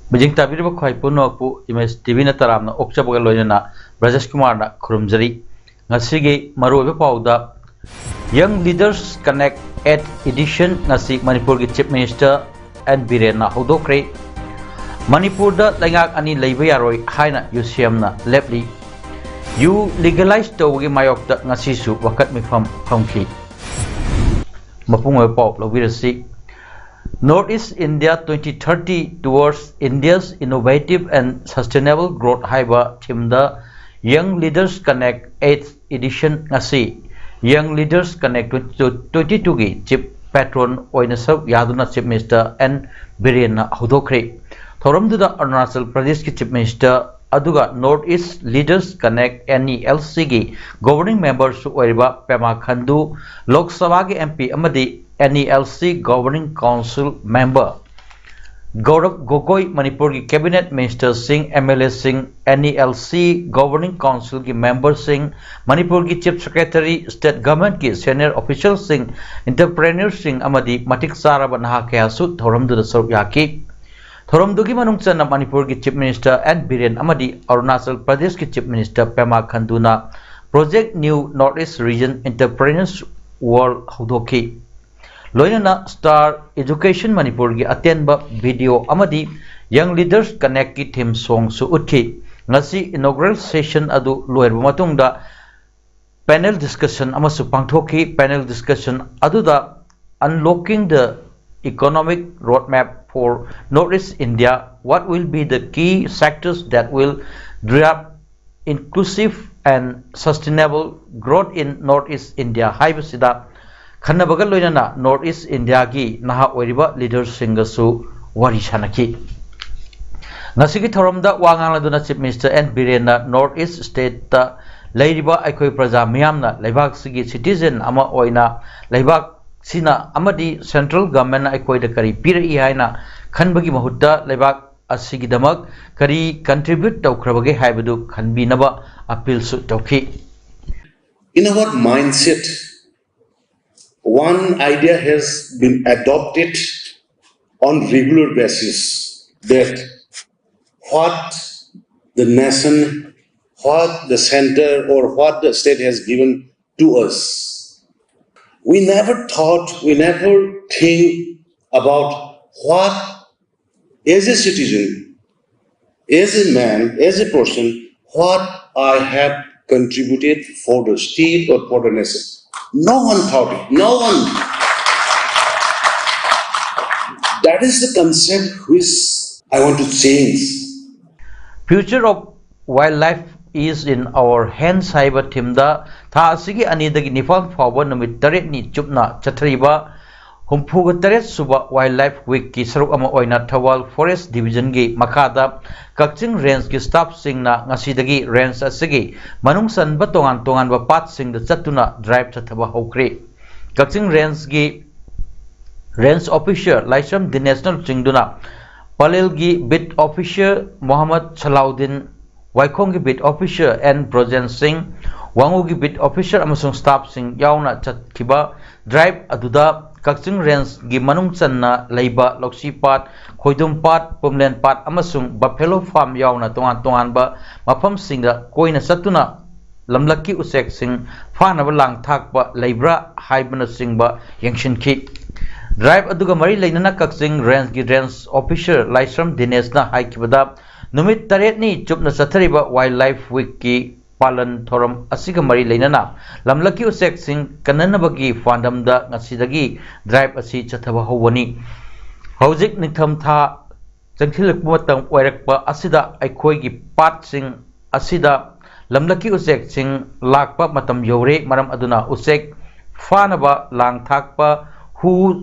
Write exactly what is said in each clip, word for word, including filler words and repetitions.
ꯃꯤꯠꯌꯦꯡ ꯇꯥꯕꯤꯔꯤꯕ ꯈ꯭ꯋꯥꯏ ꯄꯨꯝꯅꯃꯛꯄꯨ ꯏꯃꯦꯖ ꯇꯤꯚꯤꯅ ꯇꯔꯥꯝꯅ ꯑꯣꯛꯆꯕꯒ ꯂꯣꯏꯅꯅ ꯕ꯭ꯔꯖꯦꯁ ꯀꯨꯃꯥꯔꯅ ꯈꯨꯔꯨꯝꯖꯔꯤ꯫ ꯉꯁꯤꯒꯤ ꯃꯔꯨꯑꯣꯏꯕ ꯄꯥꯎꯗ, Young Leaders Connect eighth Edition ꯉꯁꯤ ꯃꯅꯤꯄꯨꯔꯒꯤ Chief Minister ꯑꯦꯟ ꯕꯤꯔꯦꯟꯅ ꯍꯧꯗꯣꯛꯈ꯭ꯔꯦ꯫ ꯃꯅꯤꯄꯨꯔꯗ ꯂꯩꯉꯥꯛ ꯑꯅꯤ ꯂꯩꯕ ꯌꯥꯔꯣꯏ ꯍꯥꯏꯅ ꯌꯨꯁꯤꯑꯦꯝꯅ ꯂꯦꯞꯂꯤ꯫ ꯌꯨ ꯂꯤꯒꯦꯂꯥꯏꯖ ꯇꯧꯕꯒꯤ ꯃꯥꯌꯣꯛꯇ ꯉꯁꯤꯁꯨ ꯋꯥꯀꯠ ꯃꯤꯐꯝ ꯐꯝꯈꯤ꯫ ꯃꯄꯨꯡ ꯑꯣꯏꯕ ꯄꯥꯎ ꯂꯧꯕꯤꯔꯁꯤ꯫ North East India twenty thirty Towards India's Innovative and Sustainable Growth ꯍꯥꯏꯕ ꯊꯤꯝꯗ Young Leaders Connect eighth Edition ꯉꯁꯤ Young Leaders Connect twenty twenty-twoꯒꯤ Chief Patron ꯑꯣꯏꯅ ꯁꯔꯨꯛ ꯌꯥꯗꯨꯅ Chief Minister ꯑꯦꯟ ꯕꯤꯔꯦꯟꯅ ꯍꯧꯗꯣꯛꯈ꯭ꯔꯦ꯫ ꯊꯧꯔꯝꯗꯨꯗ ꯑꯔꯨꯅꯥꯆꯜ ꯄ꯭ꯔꯗꯦꯁꯀꯤ Chief Minister ꯑꯗꯨꯒ North East Leaders Connect NELCꯒꯤ Governing Memberꯁꯨ ꯑꯣꯏꯔꯤꯕ ꯄꯦꯃꯥ ꯈꯟꯗꯨ, ꯂꯣꯛ ꯁꯚꯥꯒꯤ MP ꯑꯃꯗꯤ NELC Governing Council Member ꯒꯧꯔꯕ ꯒꯣꯒꯣꯏ, ꯃꯅꯤꯄꯨꯔꯒꯤ Cabinet Ministerꯁꯤꯡ, MLAꯁꯤꯡ, NELC Governing Councilꯒꯤ Memberꯁꯤꯡ, ꯃꯅꯤꯄꯨꯔꯒꯤ Chief Secretary, State Governmentꯀꯤ Senior Officialꯁꯤꯡ, Entrepreneurꯁꯤꯡ ꯑꯃꯗꯤ ꯃꯇꯤꯛ ꯆꯥꯔꯕ ꯅꯍꯥ ꯀꯌꯥꯁꯨ ꯊꯧꯔꯝꯗꯨꯗ ꯁꯔꯨꯛ ꯌꯥꯈꯤ꯫ ꯊꯧꯔꯝꯗꯨꯒꯤ ꯃꯅꯨꯡ ꯆꯟꯅ ꯃꯅꯤꯄꯨꯔꯒꯤ Chief Minister ꯑꯦꯟ ꯕꯤꯔꯦꯟ ꯑꯃꯗꯤ ꯑꯔꯨꯅꯥꯆꯜ ꯄ꯭ꯔꯗꯦꯁꯀꯤ Chief Minister ꯄꯦꯃꯥ ꯈꯟꯗꯨꯅ Project New North East Region Entrepreneurs World ꯍꯧꯗꯣꯛꯈꯤ꯫ ꯂꯣꯏꯅꯅ Star Education ꯃꯅꯤꯄꯨꯔꯒꯤ ꯑꯇꯦꯟꯕ video ꯑꯃꯗꯤ Young Leaders Connectꯀꯤ theme songꯁꯨ ꯎꯠꯈꯤ꯫ ꯉꯁꯤ inaugural session ꯑꯗꯨ ꯂꯣꯏꯔꯕ ꯃꯇꯨꯡꯗ panel discussion ꯑꯃꯁꯨ ꯄꯥꯡꯊꯣꯛꯈꯤ꯫ Panel discussion ꯑꯗꯨꯗ Unlocking the Economic Roadmap for North East India, What will be the key sectors that will drive inclusive and sustainable growth in North East India ꯍꯥꯏꯕꯁꯤꯗ ꯈꯟꯅꯕꯒ ꯂꯣꯏꯅꯅ North East Indiaꯒꯤ ꯅꯍꯥ ꯑꯣꯏꯔꯤꯕ leaderꯁꯤꯡꯒꯁꯨ ꯋꯥꯔꯤ ꯁꯥꯟꯅꯈꯤ꯫ ꯉꯁꯤꯒꯤ ꯊꯧꯔꯝꯗ ꯋꯥ ꯉꯥꯡꯂꯗꯨꯅ Chief Minister ꯑꯦꯟ ꯕꯤꯔꯦꯟꯅ North East Stateꯇ ꯂꯩꯔꯤꯕ ꯑꯩꯈꯣꯏ ꯄ꯭ꯔꯖꯥ ꯃꯤꯌꯥꯝꯅ ꯂꯩꯕꯥꯛꯁꯤꯒꯤ citizen ꯑꯃ ꯑꯣꯏꯅ ꯂꯩꯕꯥꯛꯁꯤꯅ ꯑꯃꯗꯤ central governmentꯅ ꯑꯩꯈꯣꯏꯗ ꯀꯔꯤ ꯄꯤꯔꯛꯏ ꯍꯥꯏꯅ ꯈꯟꯕꯒꯤ ꯃꯍꯨꯠꯇ ꯂꯩꯕꯥꯛ ꯑꯁꯤꯒꯤꯗꯃꯛ ꯀꯔꯤ contribute ꯇꯧꯈ꯭ꯔꯕꯒꯦ ꯍꯥꯏꯕꯗꯨ ꯈꯟꯕꯤꯅꯕ appealꯁꯨ ꯇꯧꯈꯤ꯫ In our mindset, one idea has been adopted on regular basis that what the nation, what the center, or what the state has given to us. We never thought, we never think about what, as a citizen, as a man, as a person, what I have contributed for the state or for the nation. No one thought it. No one. That is the concept which I want to change. Future of Wildlife is in Our Hands ꯍꯥꯏꯕ themeꯗ ꯊꯥ ꯑꯁꯤꯒꯤ ꯑꯅꯤꯗꯒꯤ ꯅꯤꯄꯥꯟ ꯐꯥꯎꯕ ꯅꯨꯃꯤꯠ ꯇꯔꯦꯠꯅꯤ ꯆꯨꯞꯅ ꯆꯠꯊꯔꯤꯕ ꯍꯨꯝꯐꯨꯒ ꯇꯔꯦꯠ ꯁꯨꯕ Wildlife Weekꯀꯤ ꯁꯔꯨꯛ ꯑꯃ ꯑꯣꯏꯅ ꯊꯧꯕꯥꯜ Forest Divisionꯒꯤ ꯃꯈꯥꯗ ꯀꯛꯆꯤꯡ Rangeꯀꯤ staffꯁꯤꯡꯅ ꯉꯁꯤꯗꯒꯤ range ꯑꯁꯤꯒꯤ ꯃꯅꯨꯡ ꯆꯟꯕ ꯇꯣꯉꯥꯟ ꯇꯣꯉꯥꯟꯕ ꯄꯥꯠꯁꯤꯡꯗ ꯆꯠꯇꯨꯅ drive ꯆꯠꯊꯕ ꯍꯧꯈ꯭ꯔꯦ꯫ ꯀꯛꯆꯤꯡ Rangeꯀꯤ Range Officer ꯂꯥꯏꯁ꯭ꯔꯝ ꯗꯤꯅꯦꯁꯅ ꯂꯨꯆꯤꯡꯗꯨꯅ ꯄꯂꯦꯜꯒꯤ Beat Officer ꯃꯣꯍꯝꯃꯗ ꯁꯂꯥꯎꯗꯤꯟ, ꯋꯥꯏꯈꯣꯡꯒꯤ Beat Officer N Brojen Singh, ꯋꯥꯉꯨꯒꯤ Beat Officer ꯑꯃꯁꯨꯡ staffꯁꯤꯡ ꯌꯥꯎꯅ ꯆꯠꯈꯤꯕ drive ꯑꯗꯨꯗ ꯀꯛꯆꯤꯡ Rangeꯀꯤ ꯃꯅꯨꯡ ꯆꯟꯅ ꯂꯩꯕ ꯂꯧꯁꯤꯄꯥꯠ, ꯈꯣꯏꯗꯨꯝꯄꯥꯠ, ꯄꯨꯝꯂꯦꯟꯄꯥꯠ ꯑꯃꯁꯨꯡ Buffalo Farm ꯌꯥꯎꯅ ꯇꯣꯉꯥꯟ ꯇꯣꯉꯥꯟꯕ ꯃꯐꯝꯁꯤꯡꯗ ꯀꯣꯏꯅ ꯆꯠꯇꯨꯅ ꯂꯝꯂꯛꯀꯤ ꯎꯆꯦꯛꯁꯤꯡ ꯐꯥꯅꯕ ꯂꯥꯡ ꯊꯥꯛꯄ ꯂꯩꯕ꯭ꯔꯥ ꯍꯥꯏꯕꯅꯆꯤꯡꯕ ꯌꯦꯡꯁꯤꯟꯈꯤ꯫ Drive ꯑꯗꯨꯒ ꯃꯔꯤ ꯂꯩꯅꯅ ꯀꯛꯆꯤꯡ Rangeꯀꯤ Range Officer ꯂꯥꯏꯁ꯭ꯔꯝ ꯗꯤꯅꯦꯁꯅ ꯍꯥꯏꯈꯤꯕꯗ, ꯅꯨꯃꯤꯠ ꯇꯔꯦꯠꯅꯤ ꯆꯨꯞꯅ ꯆꯠꯊꯔꯤꯕ Wildlife Weekꯀꯤ ꯄꯥꯂꯟ ꯊꯧꯔꯝ ꯑꯁꯤꯒ ꯃꯔꯤ ꯂꯩꯅꯅ ꯂꯝꯂꯛꯀꯤ ꯎꯆꯦꯛꯁꯤꯡ ꯀꯟꯅꯅꯕꯒꯤ ꯄꯥꯟꯗꯝꯗ ꯉꯁꯤꯗꯒꯤ drive ꯑꯁꯤ ꯆꯠꯊꯕ ꯍꯧꯕꯅꯤ꯫ ꯍꯧꯖꯤꯛ ꯅꯤꯡꯊꯝꯊꯥ ꯆꯪꯁꯤꯜꯂꯛꯄ ꯃꯇꯝ ꯑꯣꯏꯔꯛꯄ ꯑꯁꯤꯗ ꯑꯩꯈꯣꯏꯒꯤ ꯄꯥꯠꯁꯤꯡ ꯑꯁꯤꯗ ꯂꯝꯂꯛꯀꯤ ꯎꯆꯦꯛꯁꯤꯡ ꯂꯥꯛꯄ ꯃꯇꯝ ꯌꯧꯔꯦ꯫ ꯃꯔꯝ ꯑꯗꯨꯅ ꯎꯆꯦꯛ ꯐꯥꯅꯕ ꯂꯥꯡ ꯊꯥꯛꯄ ꯍꯨ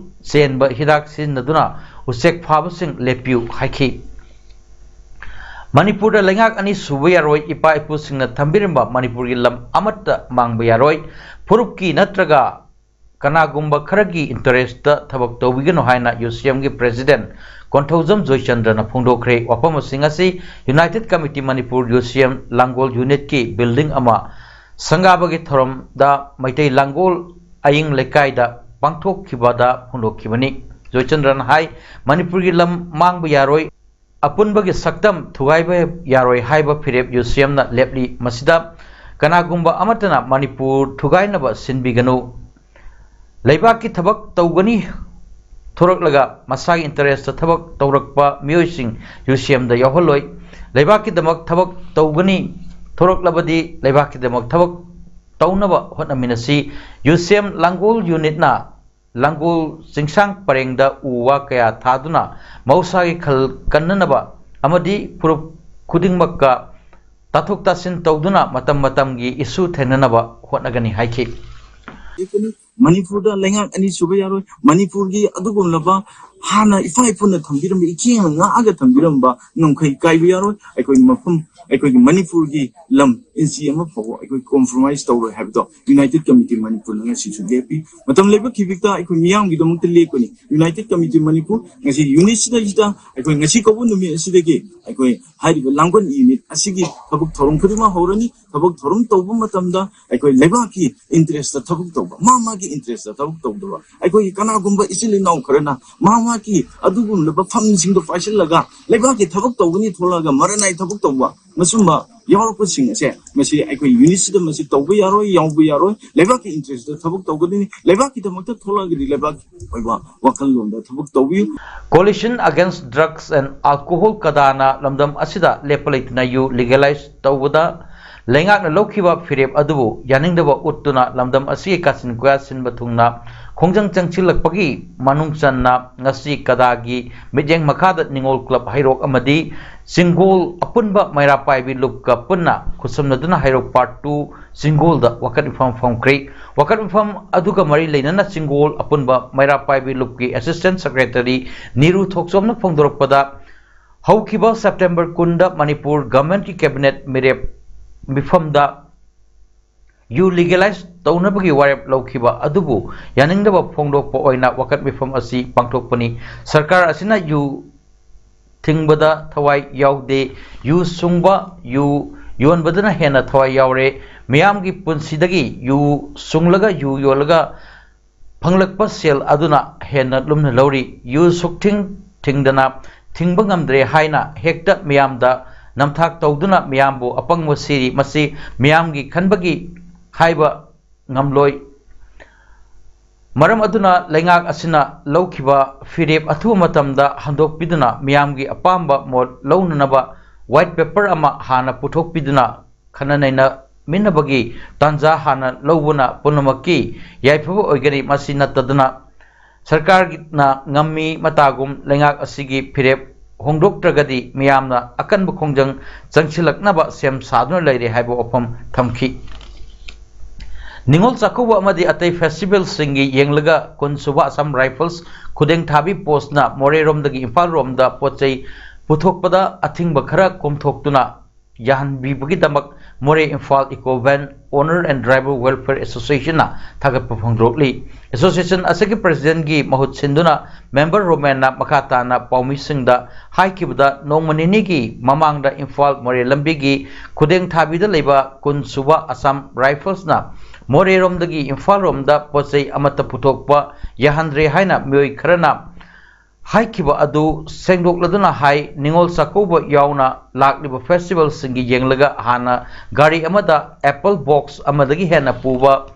ꯆꯦꯟꯕ ꯍꯤꯗꯥꯛ ꯁꯤꯖꯤꯟꯅꯗꯨꯅ ꯎꯆꯦꯛ ꯐꯥꯕꯁꯤꯡ ꯂꯦꯞꯄꯤꯌꯨ ꯍꯥꯏꯈꯤ꯫ ꯃꯅꯤꯄꯨꯔꯗ ꯂꯩꯉꯥꯛ ꯑꯅꯤ ꯁꯨꯕ ꯌꯥꯔꯣꯏ, ꯏꯄꯥ ꯏꯄꯨꯁꯤꯡꯅ ꯊꯝꯕꯤꯔꯝꯕ ꯃꯅꯤꯄꯨꯔꯒꯤ ꯂꯝ ꯑꯃꯠꯇ ꯃꯥꯡꯕ ꯌꯥꯔꯣꯏ, ꯐꯨꯔꯨꯞꯀꯤ ꯅꯠꯇ꯭ꯔꯒ ꯀꯅꯥꯒꯨꯝꯕ ꯈꯔꯒꯤ ꯏꯟꯇꯔꯦꯁꯇ ꯊꯕꯛ ꯇꯧꯕꯤꯒꯅꯨ ꯍꯥꯏꯅ ꯌꯨ ꯁꯤ ꯑꯦꯝꯒꯤ ꯄ꯭ꯔꯦꯁꯤꯗꯦꯟꯠ ꯀꯣꯟꯊꯧꯖꯝ ꯖꯣꯏꯆꯟꯗ꯭ꯔꯅ ꯐꯣꯡꯗꯣꯛꯈ꯭ꯔꯦ꯫ ꯋꯥꯐꯝꯁꯤꯡ ꯑꯁꯤ ꯌꯨꯅꯥꯏꯇꯦꯗ ꯀꯃꯤꯇꯤ ꯃꯅꯤꯄꯨꯔ ꯌꯨ ꯁꯤ ꯑꯦꯝ ꯂꯥꯡꯒꯣꯜ ꯌꯨꯅꯤꯠꯀꯤ ꯕꯤꯜꯗꯤꯡ ꯑꯃ ꯁꯪꯒꯥꯕꯒꯤ ꯊꯧꯔꯝꯗ ꯃꯩꯇꯩ ꯂꯥꯡꯒꯣꯜ ꯑꯌꯤꯡ ꯂꯩꯀꯥꯏꯗ ꯄꯥꯡꯊꯣꯛꯈꯤꯕꯗ ꯐꯣꯡꯗꯣꯛꯈꯤꯕꯅꯤ꯫ ꯖꯣꯏꯆꯟꯗ꯭ꯔꯅ ꯍꯥꯏ, ꯃꯅꯤꯄꯨꯔꯒꯤ ꯂꯝ ꯃꯥꯡꯕ ꯌꯥꯔꯣꯏ, ꯑꯄꯨꯟꯕꯒꯤ ꯁꯛꯇꯝ ꯊꯨꯒꯥꯏꯕ ꯌꯥꯔꯣꯏ ꯍꯥꯏꯕ ꯐꯤꯔꯦꯞ ꯌꯨ ꯁꯤ ꯑꯦꯝꯅ ꯂꯦꯞꯂꯤ꯫ ꯃꯁꯤꯗ ꯀꯅꯥꯒꯨꯝꯕ ꯑꯃꯠꯇꯅ ꯃꯅꯤꯄꯨꯔ ꯊꯨꯒꯥꯏꯅꯕ ꯁꯤꯟꯕꯤꯒꯅꯨ꯫ ꯂꯩꯕꯥꯛꯀꯤ ꯊꯕꯛ ꯇꯧꯒꯅꯤ ꯊꯣꯔꯛꯂꯒ ꯃꯁꯥꯒꯤ ꯏꯟꯇꯔꯦꯁꯇ ꯊꯕꯛ ꯇꯧꯔꯛꯄ ꯃꯤꯑꯣꯏꯁꯤꯡ ꯌꯨ ꯁꯤ ꯑꯦꯝꯗ ꯌꯥꯎꯍꯜꯂꯣꯏ꯫ ꯂꯩꯕꯥꯛꯀꯤꯗꯃꯛ ꯊꯕꯛ ꯇꯧꯒꯅꯤ ꯊꯣꯔꯛꯂꯕꯗꯤ ꯂꯩꯕꯥꯛꯀꯤꯗꯃꯛ ꯊꯕꯛ ꯇꯧꯅꯕ ꯍꯣꯠꯅꯃꯤꯟꯅꯁꯤ꯫ ꯌꯨ ꯁꯤ ꯑꯦꯝ ꯂꯥꯡꯒꯣꯜ ꯌꯨꯅꯤꯠꯅ ꯂꯥꯡꯒꯣꯜ ꯆꯤꯡꯁꯥꯡ ꯄꯔꯦꯡꯗ ꯎ ꯋꯥ ꯀꯌꯥ ꯊꯥꯗꯨꯅ ꯃꯍꯧꯁꯥꯒꯤ ꯈꯜ ꯀꯟꯅꯅꯕ ꯑꯃꯗꯤ ꯐꯨꯔꯨꯞ ꯈꯨꯗꯤꯡꯃꯛꯀ ꯇꯥꯊꯣꯛ ꯇꯥꯁꯤꯟ ꯇꯧꯗꯨꯅ ꯃꯇꯝ ꯃꯇꯝꯒꯤ ꯏꯁꯨ ꯊꯦꯡꯅꯅꯕ ꯍꯣꯠꯅꯒꯅꯤ ꯍꯥꯏꯈꯤ꯫ ꯃꯅꯤꯄꯨꯔꯗ ꯂꯩꯉꯥꯛ ꯑꯅꯤ ꯁꯨꯕ ꯌꯥꯔꯣꯏ꯫ ꯃꯅꯤꯄꯨꯔꯒꯤ ꯑꯗꯨꯒꯨꯝꯂꯕ ꯍꯥꯟꯅ ꯏꯄꯥ ꯏꯄꯨꯅ ꯊꯝꯕꯤꯔꯝꯕ, ꯏꯆꯦꯅ ꯉꯥꯛꯑꯒ ꯊꯝꯕꯤꯔꯝꯕ ꯉꯝꯈꯩ ꯀꯥꯏꯕ ꯌꯥꯔꯣꯏ꯫ ꯑꯩꯈꯣꯏꯒꯤ ꯃꯐꯝ, ꯑꯩꯈꯣꯏꯒꯤ ꯃꯅꯤꯄꯨꯔꯒꯤ ꯂꯝ ꯏꯟꯆꯤ ꯑꯃ ꯐꯥꯎꯕ ꯑꯩꯈꯣꯏ ꯀꯣꯝꯄ꯭ꯔꯣꯃꯥꯏꯁ ꯇꯧꯔꯣꯏ ꯍꯥꯏꯕꯗꯣ ꯌꯨꯅꯥꯏꯇꯦꯗ ꯀꯃꯤꯇꯤ ꯃꯅꯤꯄꯨꯔꯅ ꯉꯁꯤꯁꯨ ꯂꯦꯞꯄꯤ꯫ ꯃꯇꯝ ꯂꯩꯕ ꯈꯤꯕꯤꯛꯇ ꯑꯩꯈꯣꯏ ꯃꯤꯌꯥꯝꯒꯤꯗꯃꯛꯇ ꯂꯦꯞꯀꯅꯤ꯫ ꯌꯨꯅꯥꯏꯇꯦꯗ ꯀꯃꯤꯇꯤ ꯃꯅꯤꯄꯨꯔ ꯉꯁꯤ ꯌꯨꯅꯤꯠꯁꯤꯗꯩꯁꯤꯗ ꯑꯩꯈꯣꯏ ꯉꯁꯤ ꯀꯧꯕ ꯅꯨꯃꯤꯠ ꯑꯁꯤꯗꯒꯤ ꯑꯩꯈꯣꯏ ꯍꯥꯏꯔꯤꯕ ꯂꯥꯡꯒꯣꯜ ꯌꯨꯅꯤꯠ ꯑꯁꯤꯒꯤ ꯊꯕꯛ ꯊꯧꯔꯝ ꯈꯨꯗꯤꯡꯃꯛ ꯍꯧꯔꯅꯤ꯫ ꯊꯕꯛ ꯊꯧꯔꯝ ꯇꯧꯕ ꯃꯇꯝꯗ ꯑꯩꯈꯣꯏ ꯂꯩꯕꯥꯛꯀꯤ ꯏꯟꯇꯔꯦꯁꯇ ꯊꯕꯛ ꯇꯧꯕ, ꯃꯥ ꯃꯥꯒꯤ ꯏꯟꯇꯔꯦꯁꯇ ꯊꯕꯛ ꯇꯧꯗꯕ, ꯑꯩꯈꯣꯏꯒꯤ ꯀꯅꯥꯒꯨꯝꯕ ꯏꯆꯤꯜ ꯏꯅꯥꯎ ꯈꯔꯅ ꯃꯥ ꯃꯥꯒꯤ ꯑꯗꯨꯒꯨꯝꯂꯕ ꯐꯟꯁꯤꯡꯗꯣ ꯄꯥꯏꯁꯤꯜꯂꯒ ꯂꯩꯕꯥꯛꯀꯤ ꯊꯕꯛ ꯇꯧꯒꯅꯤ ꯊꯣꯛꯂꯛꯑꯒ ꯃꯔꯅꯥꯏ ꯊꯕꯛ ꯇꯧꯕ, ꯃꯁꯨꯝꯕ ꯌꯥꯎꯔꯛꯄꯁꯤꯡ ꯑꯁꯦ ꯃꯁꯤ ꯑꯩꯈꯣꯏ ꯌꯨꯅꯤꯠꯁꯤꯗ ꯃꯁꯤ ꯇꯧꯕ ꯌꯥꯔꯣꯏ, ꯌꯥꯎꯕ ꯌꯥꯔꯣꯏ꯫ ꯂꯩꯕꯥꯛꯀꯤ ꯏꯟꯇꯔꯦꯁꯇ ꯊꯕꯛ ꯇꯧꯒꯗꯣꯏꯅꯤ꯫ ꯂꯩꯕꯥꯛꯀꯤꯗꯃꯛꯇ ꯊꯣꯛꯂꯛꯑꯒꯗꯤ ꯂꯩꯕꯥꯛꯀꯤ ꯑꯣꯏꯕ ꯋꯥꯈꯜꯂꯣꯟꯗ ꯊꯕꯛ ꯇꯧꯕꯤꯌꯨ꯫ Coalition Against Drugs and Alcohol, ꯀꯗꯥꯅ ꯂꯝꯗꯝ ꯑꯁꯤꯗ ꯂꯦꯞꯄ ꯂꯩꯇꯅ ꯌꯨ ꯂꯤꯒꯦꯂꯥꯏꯖ ꯇꯧꯕꯗ ꯂꯩꯉꯥꯛꯅ ꯂꯧꯈꯤꯕ ꯐꯤꯔꯦꯞ ꯑꯗꯨꯕꯨ ꯌꯥꯅꯤꯡꯗꯕ ꯎꯠꯇꯨꯅ ꯂꯝꯗꯝ ꯑꯁꯤꯒꯤ ꯀꯥꯆꯤꯟ ꯀꯣꯌꯥ ꯁꯤꯟꯕ ꯊꯨꯡꯅ ꯈꯣꯡꯖꯪ ꯆꯪꯁꯤꯜꯂꯛꯄꯒꯤ ꯃꯅꯨꯡ ꯆꯟꯅ ꯉꯁꯤ ꯀꯗꯥꯒꯤ ꯃꯤꯠꯌꯦꯡ ꯃꯈꯥꯗ ꯅꯤꯉꯣꯜ ꯀ꯭ꯂꯕ ꯍꯩꯔꯣꯛ ꯑꯃꯗꯤ ꯆꯤꯡꯒꯣꯜ ꯑꯄꯨꯟꯕ ꯃꯩꯔꯥ ꯄꯥꯏꯕꯤ ꯂꯨꯞꯀ ꯄꯨꯟꯅ ꯈꯨꯠꯁꯝꯅꯗꯨꯅ ꯍꯩꯔꯣꯛ ꯄꯥꯔꯠ ꯇꯨ ꯆꯤꯡꯒꯣꯜꯗ ꯋꯥꯀꯠ ꯃꯤꯐꯝ ꯐꯝꯈ꯭ꯔꯦ꯫ ꯋꯥꯀꯠ ꯃꯤꯐꯝ ꯑꯗꯨꯒ ꯃꯔꯤ ꯂꯩꯅꯅ ꯆꯤꯡꯒꯣꯜ ꯑꯄꯨꯟꯕ ꯃꯩꯔꯥ ꯄꯥꯏꯕꯤ ꯂꯨꯞꯀꯤ ꯑꯦꯁꯤꯁꯇꯦꯟ ꯁꯦꯀ꯭ꯔꯦꯇꯔꯤ ꯅꯤꯔꯨ ꯊꯣꯛꯆꯣꯝꯅ ꯐꯣꯡꯗꯣꯔꯛꯄꯗ, ꯍꯧꯈꯤꯕ ꯁꯦꯞꯇꯦꯝꯕꯔ ꯀꯨꯟꯗ ꯃꯅꯤꯄꯨꯔ ꯒꯚꯔꯟꯃꯦꯟꯠꯀꯤ ꯀꯦꯕꯤꯅꯦꯠ ꯃꯤꯔꯦꯞ ꯃꯤꯐꯝꯗ ꯌꯨ ꯂꯤꯒꯦꯂꯥꯏꯖ ꯇꯧꯅꯕꯒꯤ ꯋꯥꯔꯦꯞ ꯂꯧꯈꯤꯕ ꯑꯗꯨꯕꯨ ꯌꯥꯅꯤꯡꯗꯕ ꯐꯣꯡꯗꯣꯛꯄ ꯑꯣꯏꯅ ꯋꯥꯀꯠ ꯃꯤꯐꯝ ꯑꯁꯤ ꯄꯥꯡꯊꯣꯛꯄꯅꯤ꯫ ꯁꯔꯀꯥꯔ ꯑꯁꯤꯅ ꯌꯨ ꯊꯤꯡꯕꯗ ꯊꯋꯥꯏ ꯌꯥꯎꯗꯦ꯫ ꯌꯨ ꯁꯨꯡꯕ, ꯌꯨ ꯌꯣꯟꯕꯗꯅ ꯍꯦꯟꯅ ꯊꯋꯥꯏ ꯌꯥꯎꯔꯦ꯫ ꯃꯤꯌꯥꯝꯒꯤ ꯄꯨꯟꯁꯤꯗꯒꯤ ꯌꯨ ꯁꯨꯡꯂꯒ ꯌꯨ ꯌꯣꯜꯂꯒ ꯐꯪꯂꯛꯄ ꯁꯦꯜ ꯑꯗꯨꯅ ꯍꯦꯟꯅ ꯂꯨꯝꯅ ꯂꯧꯔꯤ꯫ ꯌꯨ ꯁꯨꯛꯊꯤꯡ ꯊꯤꯡꯗꯅ ꯊꯤꯡꯕ ꯉꯝꯗ꯭ꯔꯦ ꯍꯥꯏꯅ ꯍꯦꯛꯇ ꯃꯤꯌꯥꯝꯗ ꯅꯝꯊꯥꯛ ꯇꯧꯗꯨꯅ ꯃꯤꯌꯥꯝꯕꯨ ꯑꯄꯪꯕ ꯁꯤꯔꯤ꯫ ꯃꯁꯤ ꯃꯤꯌꯥꯝꯒꯤ ꯈꯟꯕꯒꯤ ꯍꯥꯏꯕ ꯉꯝꯂꯣꯏ꯫ ꯃꯔꯝ ꯑꯗꯨꯅ ꯂꯩꯉꯥꯛ ꯑꯁꯤꯅ ꯂꯧꯈꯤꯕ ꯐꯤꯔꯦꯞ ꯑꯊꯨꯕ ꯃꯇꯝꯗ ꯍꯟꯗꯣꯛꯄꯤꯗꯨꯅ ꯃꯤꯌꯥꯝꯒꯤ ꯑꯄꯥꯝꯕ ꯃꯣꯠ ꯂꯧꯅꯅꯕ ꯋꯥꯏꯠ ꯄꯦꯄꯔ ꯑꯃ ꯍꯥꯟꯅ ꯄꯨꯊꯣꯛꯄꯤꯗꯨꯅ ꯈꯟꯅ ꯅꯩꯅꯃꯤꯟꯅꯕꯒꯤ ꯇꯥꯟꯖꯥ ꯍꯥꯟꯅ ꯂꯧꯕꯅ ꯄꯨꯝꯅꯃꯛꯀꯤ ꯌꯥꯏꯐꯕ ꯑꯣꯏꯒꯅꯤ꯫ ꯃꯁꯤ ꯅꯠꯇꯗꯅ ꯁꯔꯀꯥꯔꯅ ꯉꯝꯃꯤ ꯃꯇꯥꯒꯨꯝ ꯂꯩꯉꯥꯛ ꯑꯁꯤꯒꯤ ꯐꯤꯔꯦꯞ ꯍꯣꯡꯗꯣꯛꯇ꯭ꯔꯒꯗꯤ ꯃꯤꯌꯥꯝꯅ ꯑꯀꯟꯕ ꯈꯣꯡꯖꯪ ꯆꯪꯁꯤꯜꯂꯛꯅꯕ ꯁꯦꯝ ꯁꯥꯗꯨꯅ ꯂꯩꯔꯦ ꯍꯥꯏꯕ ꯋꯥꯐꯝ ꯊꯝꯈꯤ꯫ ꯅꯤꯉꯣꯜ ꯆꯥꯛꯀꯧꯕ ꯑꯃꯗꯤ ꯑꯇꯩ ꯐꯦꯁꯇꯤꯚꯦꯜꯁꯤꯡꯒꯤ ꯌꯦꯡꯂꯒ ꯀꯨꯟ ꯁꯨꯕ ꯑꯁꯥꯝ ꯔꯥꯏꯐꯜꯁ ꯈꯨꯗꯦꯡ ꯊꯥꯕꯤ ꯄꯣꯁꯅ ꯃꯣꯔꯦꯔꯣꯝꯗꯒꯤ ꯏꯝꯐꯥꯜ ꯔꯣꯝꯗ ꯄꯣꯠ ꯆꯩ ꯄꯨꯊꯣꯛꯄꯗ ꯑꯊꯤꯡꯕ ꯈꯔ ꯀꯣꯝꯊꯣꯛꯇꯨꯅ ꯌꯥꯍꯟꯕꯤꯕꯒꯤꯗꯃꯛ ꯃꯣꯔꯦ ꯏꯝꯐꯥꯜ ꯏꯀꯣ van owner and driver welfare ꯑꯦꯁꯣꯁꯤꯌꯦꯁꯟꯅ ꯊꯥꯒꯠꯄ ꯐꯣꯡꯗꯣꯛꯂꯤ꯫ ꯑꯦꯁꯣꯁꯤꯌꯦꯁꯟ ꯑꯁꯤꯒꯤ ꯄ꯭ꯔꯁꯤꯗꯦꯟꯒꯤ ꯃꯍꯨꯠ ꯁꯤꯟꯗꯨꯅ ꯃꯦꯝꯕꯔ ꯔꯣꯃꯦꯟꯅ ꯃꯈꯥ ꯇꯥꯅ ꯄꯥꯎꯃꯤꯁꯤꯡꯗ ꯍꯥꯏꯈꯤꯕꯗ, ꯅꯣꯡꯃ ꯅꯤꯅꯤꯒꯤ ꯃꯃꯥꯡꯗ ꯏꯝꯐꯥꯜ ꯃꯣꯔꯦ ꯂꯝꯕꯤꯒꯤ ꯈꯨꯗꯦꯡ ꯊꯥꯕꯤꯗ ꯂꯩꯕ ꯀꯨꯟ ꯁꯨꯕ ꯑꯁꯥꯝ ꯔꯥꯏꯐꯜꯁꯅ ꯃꯣꯔꯦꯔꯣꯝꯗꯒꯤ ꯏꯝꯐꯥꯜ ꯔꯣꯝꯗ ꯄꯣꯠ ꯆꯩ ꯑꯃꯠꯇ ꯄꯨꯊꯣꯛꯄ ꯌꯥꯍꯟꯗ꯭ꯔꯦ ꯍꯥꯏꯅ ꯃꯤꯑꯣꯏ ꯈꯔꯅ ꯍꯥꯏꯈꯤꯕ ꯑꯗꯨ ꯁꯦꯡꯗꯣꯛꯂꯗꯨꯅ ꯍꯥꯏ, ꯅꯤꯉꯣꯜ ꯆꯥꯛꯀꯧꯕ ꯌꯥꯎꯅ ꯂꯥꯛꯂꯤꯕ ꯐꯦꯁꯇꯤꯚꯦꯜꯁꯤꯡꯒꯤ ꯌꯦꯡꯂꯒ ꯍꯥꯟꯅ ꯒꯥꯔꯤ ꯑꯃꯗ ꯑꯦꯄꯜ ꯕꯣꯛꯁ ꯑꯃꯗꯒꯤ ꯍꯦꯟꯅ ꯄꯨꯕ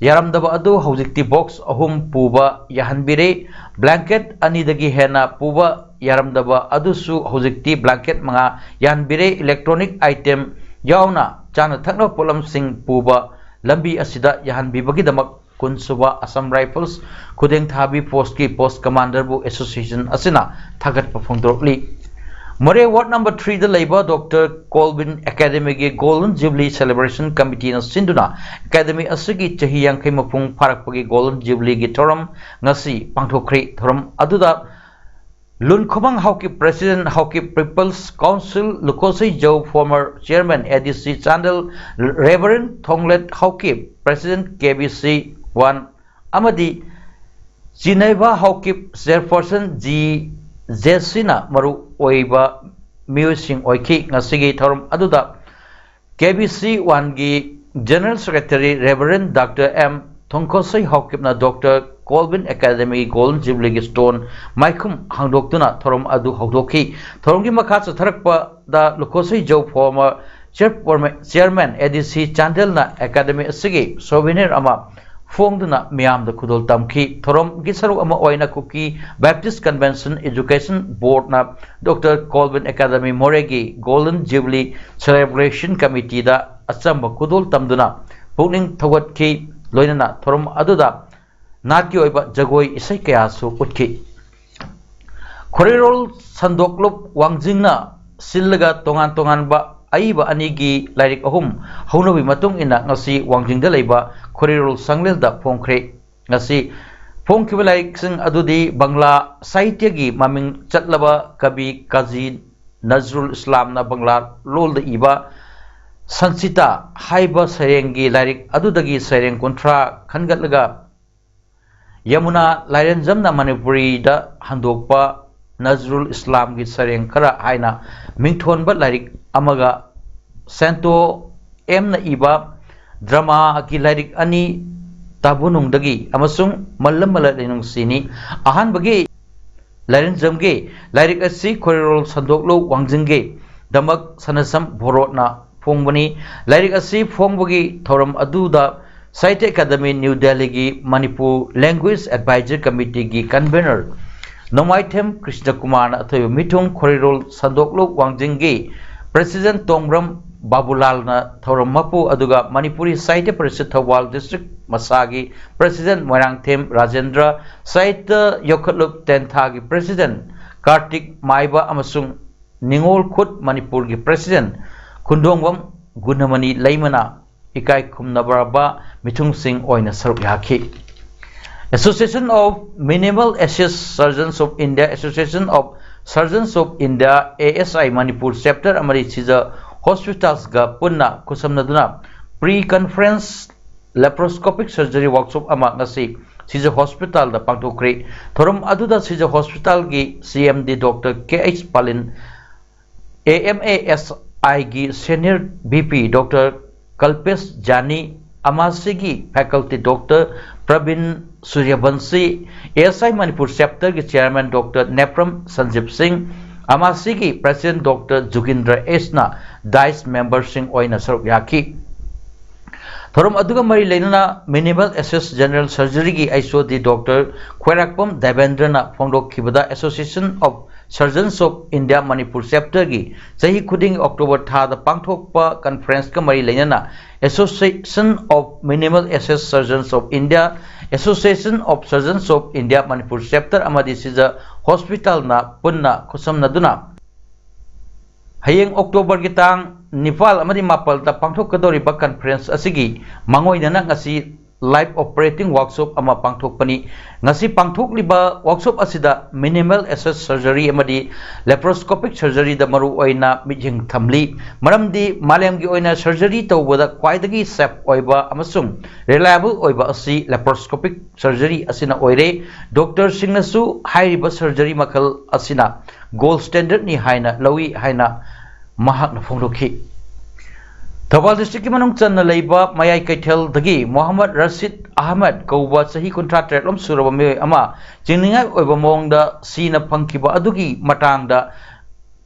ꯌꯥꯔꯝꯗꯕ ꯑꯗꯨ ꯍꯧꯖꯤꯛꯇꯤ ꯕꯣꯛꯁ ꯑꯍꯨꯝ ꯄꯨꯕ ꯌꯥꯍꯟꯕꯤꯔꯦ꯫ ꯕ꯭ꯂꯥꯡꯀꯦꯠ ꯑꯅꯤꯗꯒꯤ ꯍꯦꯟꯅ ꯄꯨꯕ ꯌꯥꯔꯝꯗꯕ ꯑꯗꯨꯁꯨ ꯍꯧꯖꯤꯛꯇꯤ ꯕ꯭ꯂꯥꯡꯀꯦꯠ ꯃꯉꯥ ꯌꯥꯍꯟꯕꯤꯔꯦ꯫ ꯏꯂꯦꯛꯇ꯭ꯔꯣꯅꯤꯛ ꯑꯥꯏꯇꯦꯝ ꯌꯥꯎꯅ ꯆꯥꯅ ꯊꯛꯅꯕ ꯄꯣꯠꯂꯝꯁꯤꯡ ꯄꯨꯕ ꯂꯝꯕꯤ ꯑꯁꯤꯗ ꯌꯥꯍꯟꯕꯤꯕꯒꯤꯗꯃꯛ ꯀꯨꯟꯁꯨꯕ Assam Rifles ꯈꯨꯗꯦꯡꯊꯥꯕꯤ ꯄꯣꯁꯀꯤ ꯄꯣꯁ ꯀꯃꯥꯟꯗꯔꯕꯨ ꯑꯦꯁꯣꯁꯤꯌꯦꯁꯟ ꯑꯁꯤꯅ ꯊꯥꯒꯠꯄ ꯐꯣꯡꯗꯣꯔꯛꯂꯤ꯫ ꯃꯣꯔꯦ ꯋꯥꯔꯗ ꯅꯝꯕꯔ ꯊ꯭ꯔꯤꯗ ꯂꯩꯕ ꯗꯣꯛꯇꯔ ꯀꯣꯜꯕꯤꯟ ꯑꯦꯀꯥꯗꯃꯤꯒꯤ ꯒꯣꯜꯗꯟ ꯖꯨꯕꯤꯂꯤ ꯁꯦꯂꯦꯕ꯭ꯔꯦꯁꯟ ꯀꯃꯤꯇꯤꯅ ꯁꯤꯟꯗꯨꯅ ꯑꯦꯀꯥꯗꯃꯤ ꯑꯁꯤꯒꯤ ꯆꯍꯤ ꯌꯥꯡꯈꯩ ꯃꯄꯨꯡ ꯐꯥꯔꯛꯄꯒꯤ ꯒꯣꯜꯗꯟ ꯖꯨꯕꯤꯂꯤꯒꯤ ꯊꯧꯔꯝ ꯉꯁꯤ ꯄꯥꯡꯊꯣꯛꯈ꯭ꯔꯤ꯫ ꯊꯧꯔꯝ ꯑꯗꯨꯗ ꯂꯨꯟ ꯈꯨꯃꯪ Haokip, president Haokip peoples council ꯂꯨꯀꯣꯁꯩꯖꯧ, former chairman A D C Chandel, reverend Thonglet Haokip, president K B C one, ꯑꯃꯗꯤ ꯆꯤꯅꯩꯕ ꯍꯥꯎꯀꯤꯞ, ꯆꯤꯌꯔꯄꯔꯁꯟ ꯖꯤ ꯖꯦ ꯁꯤꯅ ꯃꯔꯨ ꯑꯣꯏꯕ ꯃꯤꯑꯣꯏꯁꯤꯡ ꯑꯣꯏꯈꯤ꯫ ꯉꯁꯤꯒꯤ ꯊꯧꯔꯝ ꯑꯗꯨꯗ ꯀꯦ ꯕꯤ ꯁꯤ ꯋꯥꯟꯒꯤ general secretary reverend doctor M Thongkhosei ꯍꯥꯎꯀꯤꯞꯅ ꯗꯣꯛꯇꯔ ꯀꯣꯜꯕꯤꯟ ꯑꯦꯀꯥꯗꯃꯤꯒꯤ ꯒꯣꯜꯗꯟ ꯖꯨꯕꯤꯂꯤꯒꯤ ꯁ꯭ꯇꯣꯟ ꯃꯥꯏꯈꯨꯝ ꯍꯥꯡꯗꯣꯛꯇꯨꯅ ꯊꯧꯔꯝ ꯑꯗꯨ ꯍꯧꯗꯣꯛꯈꯤ꯫ ꯊꯧꯔꯝꯒꯤ ꯃꯈꯥ ꯆꯠꯊꯔꯛꯄꯗ ꯂꯨꯀꯣꯁꯩꯖꯧ ꯐꯣꯔꯃꯔ ꯆꯤꯌꯔꯄꯔꯃꯦ-, ꯆꯤꯌꯔꯃꯦꯟ ꯑꯦ ꯗꯤ ꯁꯤ ꯆꯥꯟꯗꯦꯜꯅ ꯑꯦꯀꯥꯗꯃꯤ ꯑꯁꯤꯒꯤ ꯁꯣꯚꯦꯅꯤꯌꯔ ꯑꯃ ꯐꯣꯡꯗꯨꯅ ꯃꯤꯌꯥꯝꯗ ꯈꯨꯗꯣꯜ ꯇꯝꯈꯤ꯫ ꯊꯧꯔꯝꯒꯤ ꯁꯔꯨꯛ ꯑꯃ ꯑꯣꯏꯅ ꯀꯨꯀꯤ ꯕꯦꯞꯇꯤꯁ ꯀꯟꯚꯦꯟꯁꯟ ꯑꯦꯖꯨꯀꯦꯁꯟ ꯕꯣꯔꯗꯅ ꯗꯣꯛꯇꯔ ꯀꯣꯜꯕꯤꯟ ꯑꯦꯀꯥꯗꯃꯤ ꯃꯣꯔꯦꯒꯤ ꯒꯣꯜꯗꯟ ꯖꯨꯕꯤꯂꯤ ꯁꯦꯂꯦꯕ꯭ꯔꯦꯁꯟ ꯀꯃꯤꯇꯤꯗ ꯑꯆꯝꯕ ꯈꯨꯗꯣꯜ ꯇꯝꯗꯨꯅ ꯄꯨꯛꯅꯤꯡ ꯊꯧꯒꯠꯈꯤ꯫ ꯂꯣꯏꯅꯅ ꯊꯧꯔꯝ ꯑꯗꯨꯗ ꯅꯥꯠꯀꯤ ꯑꯣꯏꯕ ꯖꯒꯣꯏ ꯏꯁꯩ ꯀꯌꯥꯁꯨ ꯎꯠꯈꯤ꯫ ꯈꯣꯔꯤꯔꯣꯜ ꯁꯟꯗꯣꯛꯂꯨꯞ ꯋꯥꯡꯖꯤꯡꯅ ꯁꯤꯜꯂꯒ ꯇꯣꯉꯥꯟ ꯇꯣꯉꯥꯟꯕ ꯑꯏꯕ ꯑꯅꯤꯒꯤ ꯂꯥꯏꯔꯤꯛ ꯑꯍꯨꯝ ꯍꯧꯅꯕꯤ ꯃꯇꯨꯡ ꯏꯟꯅ ꯉꯁꯤ ꯋꯥꯡꯖꯤꯡꯗ ꯂꯩꯕ ꯈꯣꯔꯤꯔꯣꯜ ꯁꯪꯂꯦꯜꯗ ꯐꯣꯡꯈ꯭ꯔꯦ꯫ ꯉꯁꯤ ꯐꯣꯡꯈꯤꯕ ꯂꯥꯏꯔꯤꯛꯁꯤꯡ ꯑꯗꯨꯗꯤ ꯕꯪꯂꯥ ꯁꯥꯍꯤꯇ꯭ꯌꯒꯤ ꯃꯃꯤꯡ ꯆꯠꯂꯕ ꯀꯕꯤ ꯀꯥꯖꯤ ꯅꯖꯔꯨꯜ ꯏꯁꯂꯥꯝꯅ ꯕꯪꯂꯥ ꯂꯣꯜꯗ ꯏꯕ ꯁꯟꯁꯤꯇꯥ ꯍꯥꯏꯕ ꯁꯩꯔꯦꯡꯒꯤ ꯂꯥꯏꯔꯤꯛ ꯑꯗꯨꯗꯒꯤ ꯁꯩꯔꯦꯡ ꯀꯨꯟꯊ꯭ꯔꯥ ꯈꯟꯒꯠꯂꯒ ꯌꯃꯨꯅꯥ ꯂꯥꯏꯔꯦꯟꯖꯝꯅ ꯃꯅꯤꯄꯨꯔꯤꯗ ꯍꯟꯗꯣꯛꯄ ꯅꯖꯔꯨꯜ ꯏꯁꯂꯥꯝꯒꯤ ꯁꯩꯔꯦꯡ ꯈꯔ ꯍꯥꯏꯅ ꯃꯤꯡꯊꯣꯟꯕ ꯂꯥꯏꯔꯤꯛ ꯑꯃꯒ ꯁꯦꯟꯇꯣ ꯑꯦꯝꯅ ꯏꯕ ꯗ꯭ꯔꯃꯥꯒꯤ ꯂꯥꯏꯔꯤꯛ ꯑꯅꯤ, ꯇꯥꯕꯨꯅꯨꯡꯗꯒꯤ ꯑꯃꯁꯨꯡ ꯃꯜꯂꯝ ꯃꯂꯠ ꯂꯩꯅꯨꯡꯁꯤꯅꯤ꯫ ꯑꯍꯥꯟꯕꯒꯤ ꯂꯥꯏꯔꯦꯟꯖꯝꯒꯤ ꯂꯥꯏꯔꯤꯛ ꯑꯁꯤ ꯈꯣꯔꯤꯔꯣꯜ ꯁꯟꯗꯣꯛꯂꯨ ꯋꯥꯡꯖꯤꯡꯒꯤ ꯗꯃꯛ ꯁꯅꯁꯝ ꯚꯣꯔꯣꯠꯅ ꯐꯣꯡꯕꯅꯤ꯫ ꯂꯥꯏꯔꯤꯛ ꯑꯁꯤ ꯐꯣꯡꯕꯒꯤ ꯊꯧꯔꯝ ꯑꯗꯨꯗ ꯁꯥꯍꯤꯇ꯭ꯌ ꯑꯦꯀꯥꯗꯃꯤ ꯅ꯭ꯌꯨ ꯗꯦꯜꯂꯤꯒꯤ ꯃꯅꯤꯄꯨꯔ ꯂꯦꯡꯒ꯭ꯋꯦꯖ ꯑꯦꯗꯚꯥꯏꯖꯔ ꯀꯃꯤꯇꯤꯒꯤ ꯀꯟꯚꯦꯅꯔ ꯅꯣꯡꯃꯥꯏꯊꯦꯝ ꯀ꯭ꯔꯤꯁꯅ ꯀꯨꯃꯥꯔꯅ ꯑꯊꯣꯏꯕ ꯃꯤꯊꯨꯡ, ꯈꯣꯔꯤꯔꯣꯜ ꯁꯟꯗꯣꯛꯂꯨ ꯋꯥꯡꯖꯤꯡꯒꯤ ꯄ꯭ꯔꯦꯁꯤꯗꯦꯟꯠ ꯇꯣꯡꯕ꯭ꯔꯝ ꯕꯥꯕꯨꯂꯥꯜꯅ ꯊꯧꯔꯝ ꯃꯄꯨ, ꯑꯗꯨꯒ ꯃꯅꯤꯄꯨꯔꯤ ꯁꯥꯍꯤꯇ꯭ꯌ ꯄꯔꯤꯁꯠ ꯊꯧꯕꯥꯜ ꯗꯤꯁꯇ꯭ꯔꯤꯛ ꯃꯁꯥꯒꯤ ꯄ꯭ꯔꯦꯁꯤꯗꯦꯟꯠ ꯃꯣꯏꯔꯥꯡꯊꯦꯝ ꯔꯥꯖꯦꯟꯗ꯭ꯔ, ꯁꯥꯍꯤꯇ꯭ꯌ ꯌꯣꯛꯈꯠꯂꯨꯞ ꯇꯦꯟꯊꯥꯒꯤ ꯄ꯭ꯔꯦꯁꯤꯗꯦꯟꯠ ꯀꯥꯔꯇꯤꯛ ꯃꯥꯏꯕ ꯑꯃꯁꯨꯡ ꯅꯤꯉꯣꯜ ꯈꯨꯠ ꯃꯅꯤꯄꯨꯔꯒꯤ ꯄ꯭ꯔꯦꯁꯤꯗꯦꯟꯠ ꯈꯨꯟꯗꯣꯡꯕꯝ ꯒꯨꯅꯃꯅꯤ ꯂꯩꯃꯅ ꯏꯀꯥꯏ ꯈꯨꯝꯅꯔꯕ ꯃꯤꯊꯨꯡꯁꯤꯡ ꯑꯣꯏꯅ ꯁꯔꯨꯛ ꯌꯥꯈꯤ꯫ Association of Minimal Access Surgeons of India, Association of Surgeons of India, A S I Manipur Chapter ꯑꯃꯗꯤ ꯁꯤꯖ ꯍꯣꯁꯄꯤꯇꯥꯜꯁꯒ ꯄꯨꯟꯅ ꯈꯨꯠꯁꯝꯅꯗꯨꯅ pre conference laparoscopic surgery workshop ꯑꯃ ꯉꯁꯤ ꯁꯤꯖ ꯍꯣꯁꯄꯤꯇꯥꯜꯗ ꯄꯥꯡꯊꯣꯛꯈ꯭ꯔꯤ꯫ ꯊꯧꯔꯝ ꯑꯗꯨꯗ ꯁꯤꯖ ꯍꯣꯁꯄꯤꯇꯥꯜꯒꯤ C M D Doctor K H ꯄꯥꯂꯤꯟ, A M A S I ꯒꯤ senior V P Doctor ꯀꯜꯄꯦꯁ ꯖꯥꯅꯤ, ꯑꯃꯥꯁꯤꯒꯤ faculty Doctor Praveen ꯁꯨꯔ꯭ꯌꯕꯟꯁꯤ, A S I Manipur chapter ꯒꯤ chairman Doctor ꯅꯦꯄ꯭ꯔꯝ ꯁꯟꯖꯤꯞ ꯁꯤꯡ, ꯑꯃꯥꯁꯤꯒꯤ president Doctor ꯖꯨꯒꯤꯟꯗ꯭ꯔ ꯑꯦꯁꯅ dais member ꯁꯤꯡ ꯑꯣꯏꯅ ꯁꯔꯨꯛ ꯌꯥꯈꯤ꯫ ꯊꯧꯔꯝ ꯑꯗꯨꯒ ꯃꯔꯤ ꯂꯩꯅꯅ Minimal Access General Surgery ꯒꯤ H O D Doctor ꯈ꯭ꯋꯥꯏꯔꯥꯛꯄꯝ ꯗꯦꯕꯦꯟꯗ꯭ꯔꯅ ꯐꯣꯡꯗꯣꯛꯈꯤꯕꯗ, Association of Surgeons of India Manipur Chapter ꯒꯤ ꯆꯍꯤ ꯈꯨꯗꯤꯡꯒꯤ ꯑꯣꯛꯇꯣꯕꯔ ꯊꯥꯗ ꯄꯥꯡꯊꯣꯛꯄ conference ꯀ ꯃꯔꯤ ꯂꯩꯅꯅ Association of Minimal Access Surgeons of India, Association of Surgeons of India Manipur Chapter ꯑꯃꯗꯤ ꯁꯤꯖ ꯍꯣꯁꯄꯤꯇꯥꯜꯅ ꯄꯨꯟꯅ ꯈꯨꯠꯁꯝꯅꯗꯨꯅ ꯍꯌꯦꯡ ꯑꯣꯛꯇꯣꯕꯔꯒꯤ ꯇꯥꯡ ꯅꯤꯄꯥꯜ ꯑꯃꯗꯤ ꯃꯥꯄꯜꯗ ꯄꯥꯡꯊꯣꯛꯀꯗꯧꯔꯤꯕ conference ꯑꯁꯤꯒꯤ ꯃꯥꯡꯑꯣꯏꯅꯅ ꯉꯁꯤ live operating workshop ꯑꯃ ꯄꯥꯡꯊꯣꯛꯄꯅꯤ꯫ ꯉꯁꯤ ꯄꯥꯡꯊꯣꯛꯂꯤꯕ workshop ꯑꯁꯤꯗ minimal access surgery ꯑꯃꯗꯤ laparoscopic surgery ꯗ ꯃꯔꯨ ꯑꯣꯏꯅ ꯃꯤꯠꯌꯦꯡ ꯊꯝꯂꯤ, ꯃꯔꯝꯗꯤ ꯃꯥꯂꯦꯝꯒꯤ ꯑꯣꯏꯅ surgery ꯇꯧꯕꯗ ꯈ꯭ꯋꯥꯏꯗꯒꯤ safe ꯑꯣꯏꯕ ꯑꯃꯁꯨꯡ reliable ꯑꯣꯏꯕ ꯑꯁꯤ laparoscopic surgery ꯑꯁꯤꯅ ꯑꯣꯏꯔꯦ꯫ Doctor ꯁꯤꯡꯅꯁꯨ ꯍꯥꯏꯔꯤꯕ surgery ꯃꯈꯜ ꯑꯁꯤꯅ gold standard ꯅꯤ ꯍꯥꯏꯅ ꯂꯧꯏ ꯍꯥꯏꯅ ꯃꯍꯥꯛꯅ ꯐꯣꯡꯗꯣꯛꯈꯤ꯫ ꯊꯧꯕꯥꯜ district ꯀꯤ ꯃꯅꯨꯡ ꯆꯟꯅ ꯂꯩꯕ ꯃꯌꯥꯏ ꯀꯩꯊꯦꯜꯗꯒꯤ ꯃꯣꯍꯝꯃꯗ ꯔꯁꯤꯗ ꯑꯍꯃꯗ ꯀꯧꯕ ꯆꯍꯤ ꯀꯨꯟꯊ꯭ꯔꯥ ꯇꯔꯦꯠ ꯂꯣꯝ ꯁꯨꯔꯕ ꯃꯤꯑꯣꯏ ꯑꯃ ꯆꯤꯡꯅꯤꯡꯉꯥꯏ ꯑꯣꯏꯕ ꯃꯑꯣꯡꯗ ꯁꯤꯅ ꯐꯪꯈꯤꯕ ꯑꯗꯨꯒꯤ ꯃꯇꯥꯡꯗ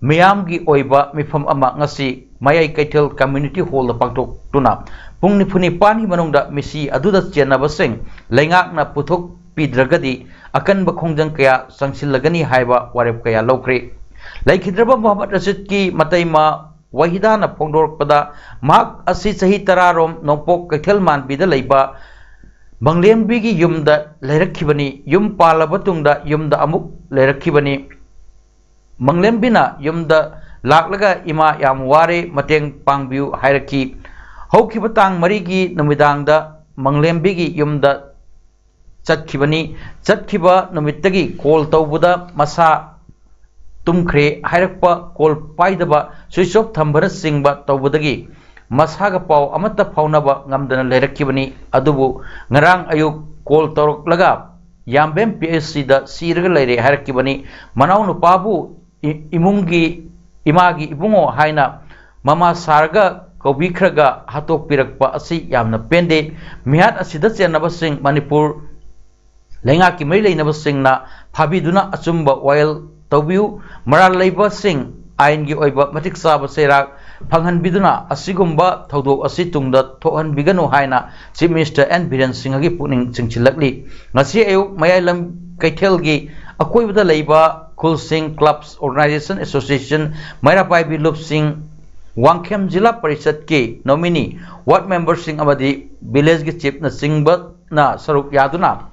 ꯃꯤꯌꯥꯝꯒꯤ ꯑꯣꯏꯕ ꯃꯤꯐꯝ ꯑꯃ ꯉꯁꯤ ꯃꯌꯥꯏ ꯀꯩꯊꯦꯜ community hall ꯗ ꯄꯥꯡꯊꯣꯛꯇꯨꯅ ꯄꯨꯡ ꯅꯤꯐꯨ ꯅꯤꯄꯥꯟꯒꯤ ꯃꯅꯨꯡꯗ ꯃꯤꯁꯤ ꯑꯗꯨꯗ ꯆꯦꯟꯅꯕꯁꯤꯡ ꯂꯩꯉꯥꯛꯅ ꯄꯨꯊꯣꯛꯄꯤꯗ꯭ꯔꯒꯗꯤ ꯑꯀꯟꯕ ꯈꯣꯡꯖꯪ ꯀꯌꯥ ꯆꯪꯁꯤꯜꯂꯒꯅꯤ ꯍꯥꯏꯕ ꯋꯥꯔꯦꯞ ꯀꯌꯥ ꯂꯧꯈ꯭ꯔꯦ꯫ ꯂꯩꯈꯤꯗ꯭ꯔꯕ ꯃꯣꯍꯝꯃꯗ ꯔꯁꯤꯗꯀꯤ ꯃꯇꯩꯃ ꯋꯥꯍꯤꯗꯥꯅ ꯐꯣꯡꯗꯣꯔꯛꯄꯗ, ꯃꯍꯥꯛ ꯑꯁꯤ ꯆꯍꯤ ꯇꯔꯥ ꯔꯣꯝ ꯅꯣꯡꯄꯣꯛ ꯀꯩꯊꯦꯜ ꯃꯥꯟꯕꯤꯗ ꯂꯩꯕ ꯃꯪꯂꯦꯝꯕꯤꯒꯤ ꯌꯨꯝꯗ ꯂꯩꯔꯛꯈꯤꯕꯅꯤ꯫ ꯌꯨꯝ ꯄꯥꯜꯂꯕ ꯇꯨꯡꯗ ꯌꯨꯝꯗ ꯑꯃꯨꯛ ꯂꯩꯔꯛꯈꯤꯕꯅꯤ꯫ ꯃꯪꯂꯦꯝꯕꯤꯅ ꯌꯨꯝꯗ ꯂꯥꯛꯂꯒ, "ꯏꯃꯥ ꯌꯥꯝ ꯋꯥꯔꯦ, ꯃꯇꯦꯡ ꯄꯥꯡꯕꯤꯌꯨ" ꯍꯥꯏꯔꯛꯈꯤ꯫ ꯍꯧꯈꯤꯕ ꯇꯥꯡ ꯃꯔꯤꯒꯤ ꯅꯨꯃꯤꯗꯥꯡꯗ ꯃꯪꯂꯦꯝꯕꯤꯒꯤ ꯌꯨꯝꯗ ꯆꯠꯈꯤꯕꯅꯤ꯫ ꯆꯠꯈꯤꯕ ꯅꯨꯃꯤꯠꯇꯒꯤ ꯀꯣꯜ ꯇꯧꯕꯗ ꯃꯁꯥ ꯇꯨꯝꯈ꯭ꯔꯦ ꯍꯥꯏꯔꯛꯄ, ꯀꯣꯜ ꯄꯥꯏꯗꯕ, ꯁ꯭ꯋꯤꯆ ꯑꯣꯐ ꯊꯝꯕꯅꯆꯤꯡꯕ ꯇꯧꯕꯗꯒꯤ ꯃꯁꯥꯒ ꯄꯥꯎ ꯑꯃꯠꯇ ꯐꯥꯎꯅꯕ ꯉꯝꯗꯅ ꯂꯩꯔꯛꯈꯤꯕꯅꯤ꯫ ꯑꯗꯨꯕꯨ ꯉꯔꯥꯡ ꯑꯌꯨꯛ ꯀꯣꯜ ꯇꯧꯔꯛꯂꯒ ꯌꯥꯝꯕꯦꯝ ꯄꯤ ꯑꯩꯆ ꯁꯤꯗ ꯁꯤꯔꯒ ꯂꯩꯔꯦ ꯍꯥꯏꯔꯛꯈꯤꯕꯅꯤ꯫ ꯃꯅꯥꯎꯅꯨꯄꯥꯕꯨ ꯏ-, ꯏꯃꯨꯡꯒꯤ, ꯏꯃꯥꯒꯤ ꯏꯕꯨꯡꯉꯣ ꯍꯥꯏꯅ ꯃꯃꯥ ꯁꯥꯔꯒ ꯀꯧꯕꯤꯈ꯭ꯔꯒ ꯍꯥꯠꯇꯣꯛꯄꯤꯔꯛꯄ ꯑꯁꯤ ꯌꯥꯝꯅ ꯄꯦꯟꯗꯦ꯫ ꯃꯤꯍꯥꯠ ꯑꯁꯤꯗ ꯆꯦꯟꯅꯕꯁꯤꯡ ꯃꯅꯤꯄꯨꯔ ꯂꯩꯉꯥꯛꯀꯤ ꯃꯔꯤ ꯂꯩꯅꯕꯁꯤꯡꯅ ꯐꯥꯕꯤꯗꯨꯅ ꯑꯆꯨꯝꯕ ꯋꯥꯌꯦꯜ ꯇꯧꯕꯤꯌꯨ꯫ ꯃꯔꯥꯜ ꯂꯩꯕꯁꯤꯡ ꯑꯥꯏꯟꯒꯤ ꯑꯣꯏꯕ ꯃꯇꯤꯛ ꯆꯥꯕ ꯆꯩꯔꯥꯛ ꯐꯪꯍꯟꯕꯤꯗꯨꯅ ꯑꯁꯤꯒꯨꯝꯕ ꯊꯧꯗꯣꯛ ꯑꯁꯤ ꯇꯨꯡꯗ ꯊꯣꯛꯍꯟꯕꯤꯒꯅꯨ ꯍꯥꯏꯅ Chief Minister N ꯕꯤꯔꯦꯟ ꯁꯤꯡꯍꯒꯤ ꯄꯨꯛꯅꯤꯡ ꯆꯤꯡꯁꯤꯜꯂꯛꯂꯤ꯫ ꯉꯁꯤ ꯑꯌꯨꯛ ꯃꯌꯥꯏ ꯂꯝ ꯀꯩꯊꯦꯜꯒꯤ ꯑꯀꯣꯏꯕꯗ ꯂꯩꯕ ꯈꯨꯜꯁꯤꯡ, clubs, organization, association, ꯃꯩꯔꯥ ꯄꯥꯏꯕꯤ ꯂꯨꯞꯁꯤꯡ, ꯋꯥꯡꯈꯦꯝ ꯖꯤꯂꯥ ꯄꯔꯤꯁꯠꯀꯤ nominee, ward memberꯁꯤꯡ ꯑꯃꯗꯤ villageꯀꯤ chiefꯅꯆꯤꯡꯕꯅ ꯁꯔꯨꯛ ꯌꯥꯗꯨꯅ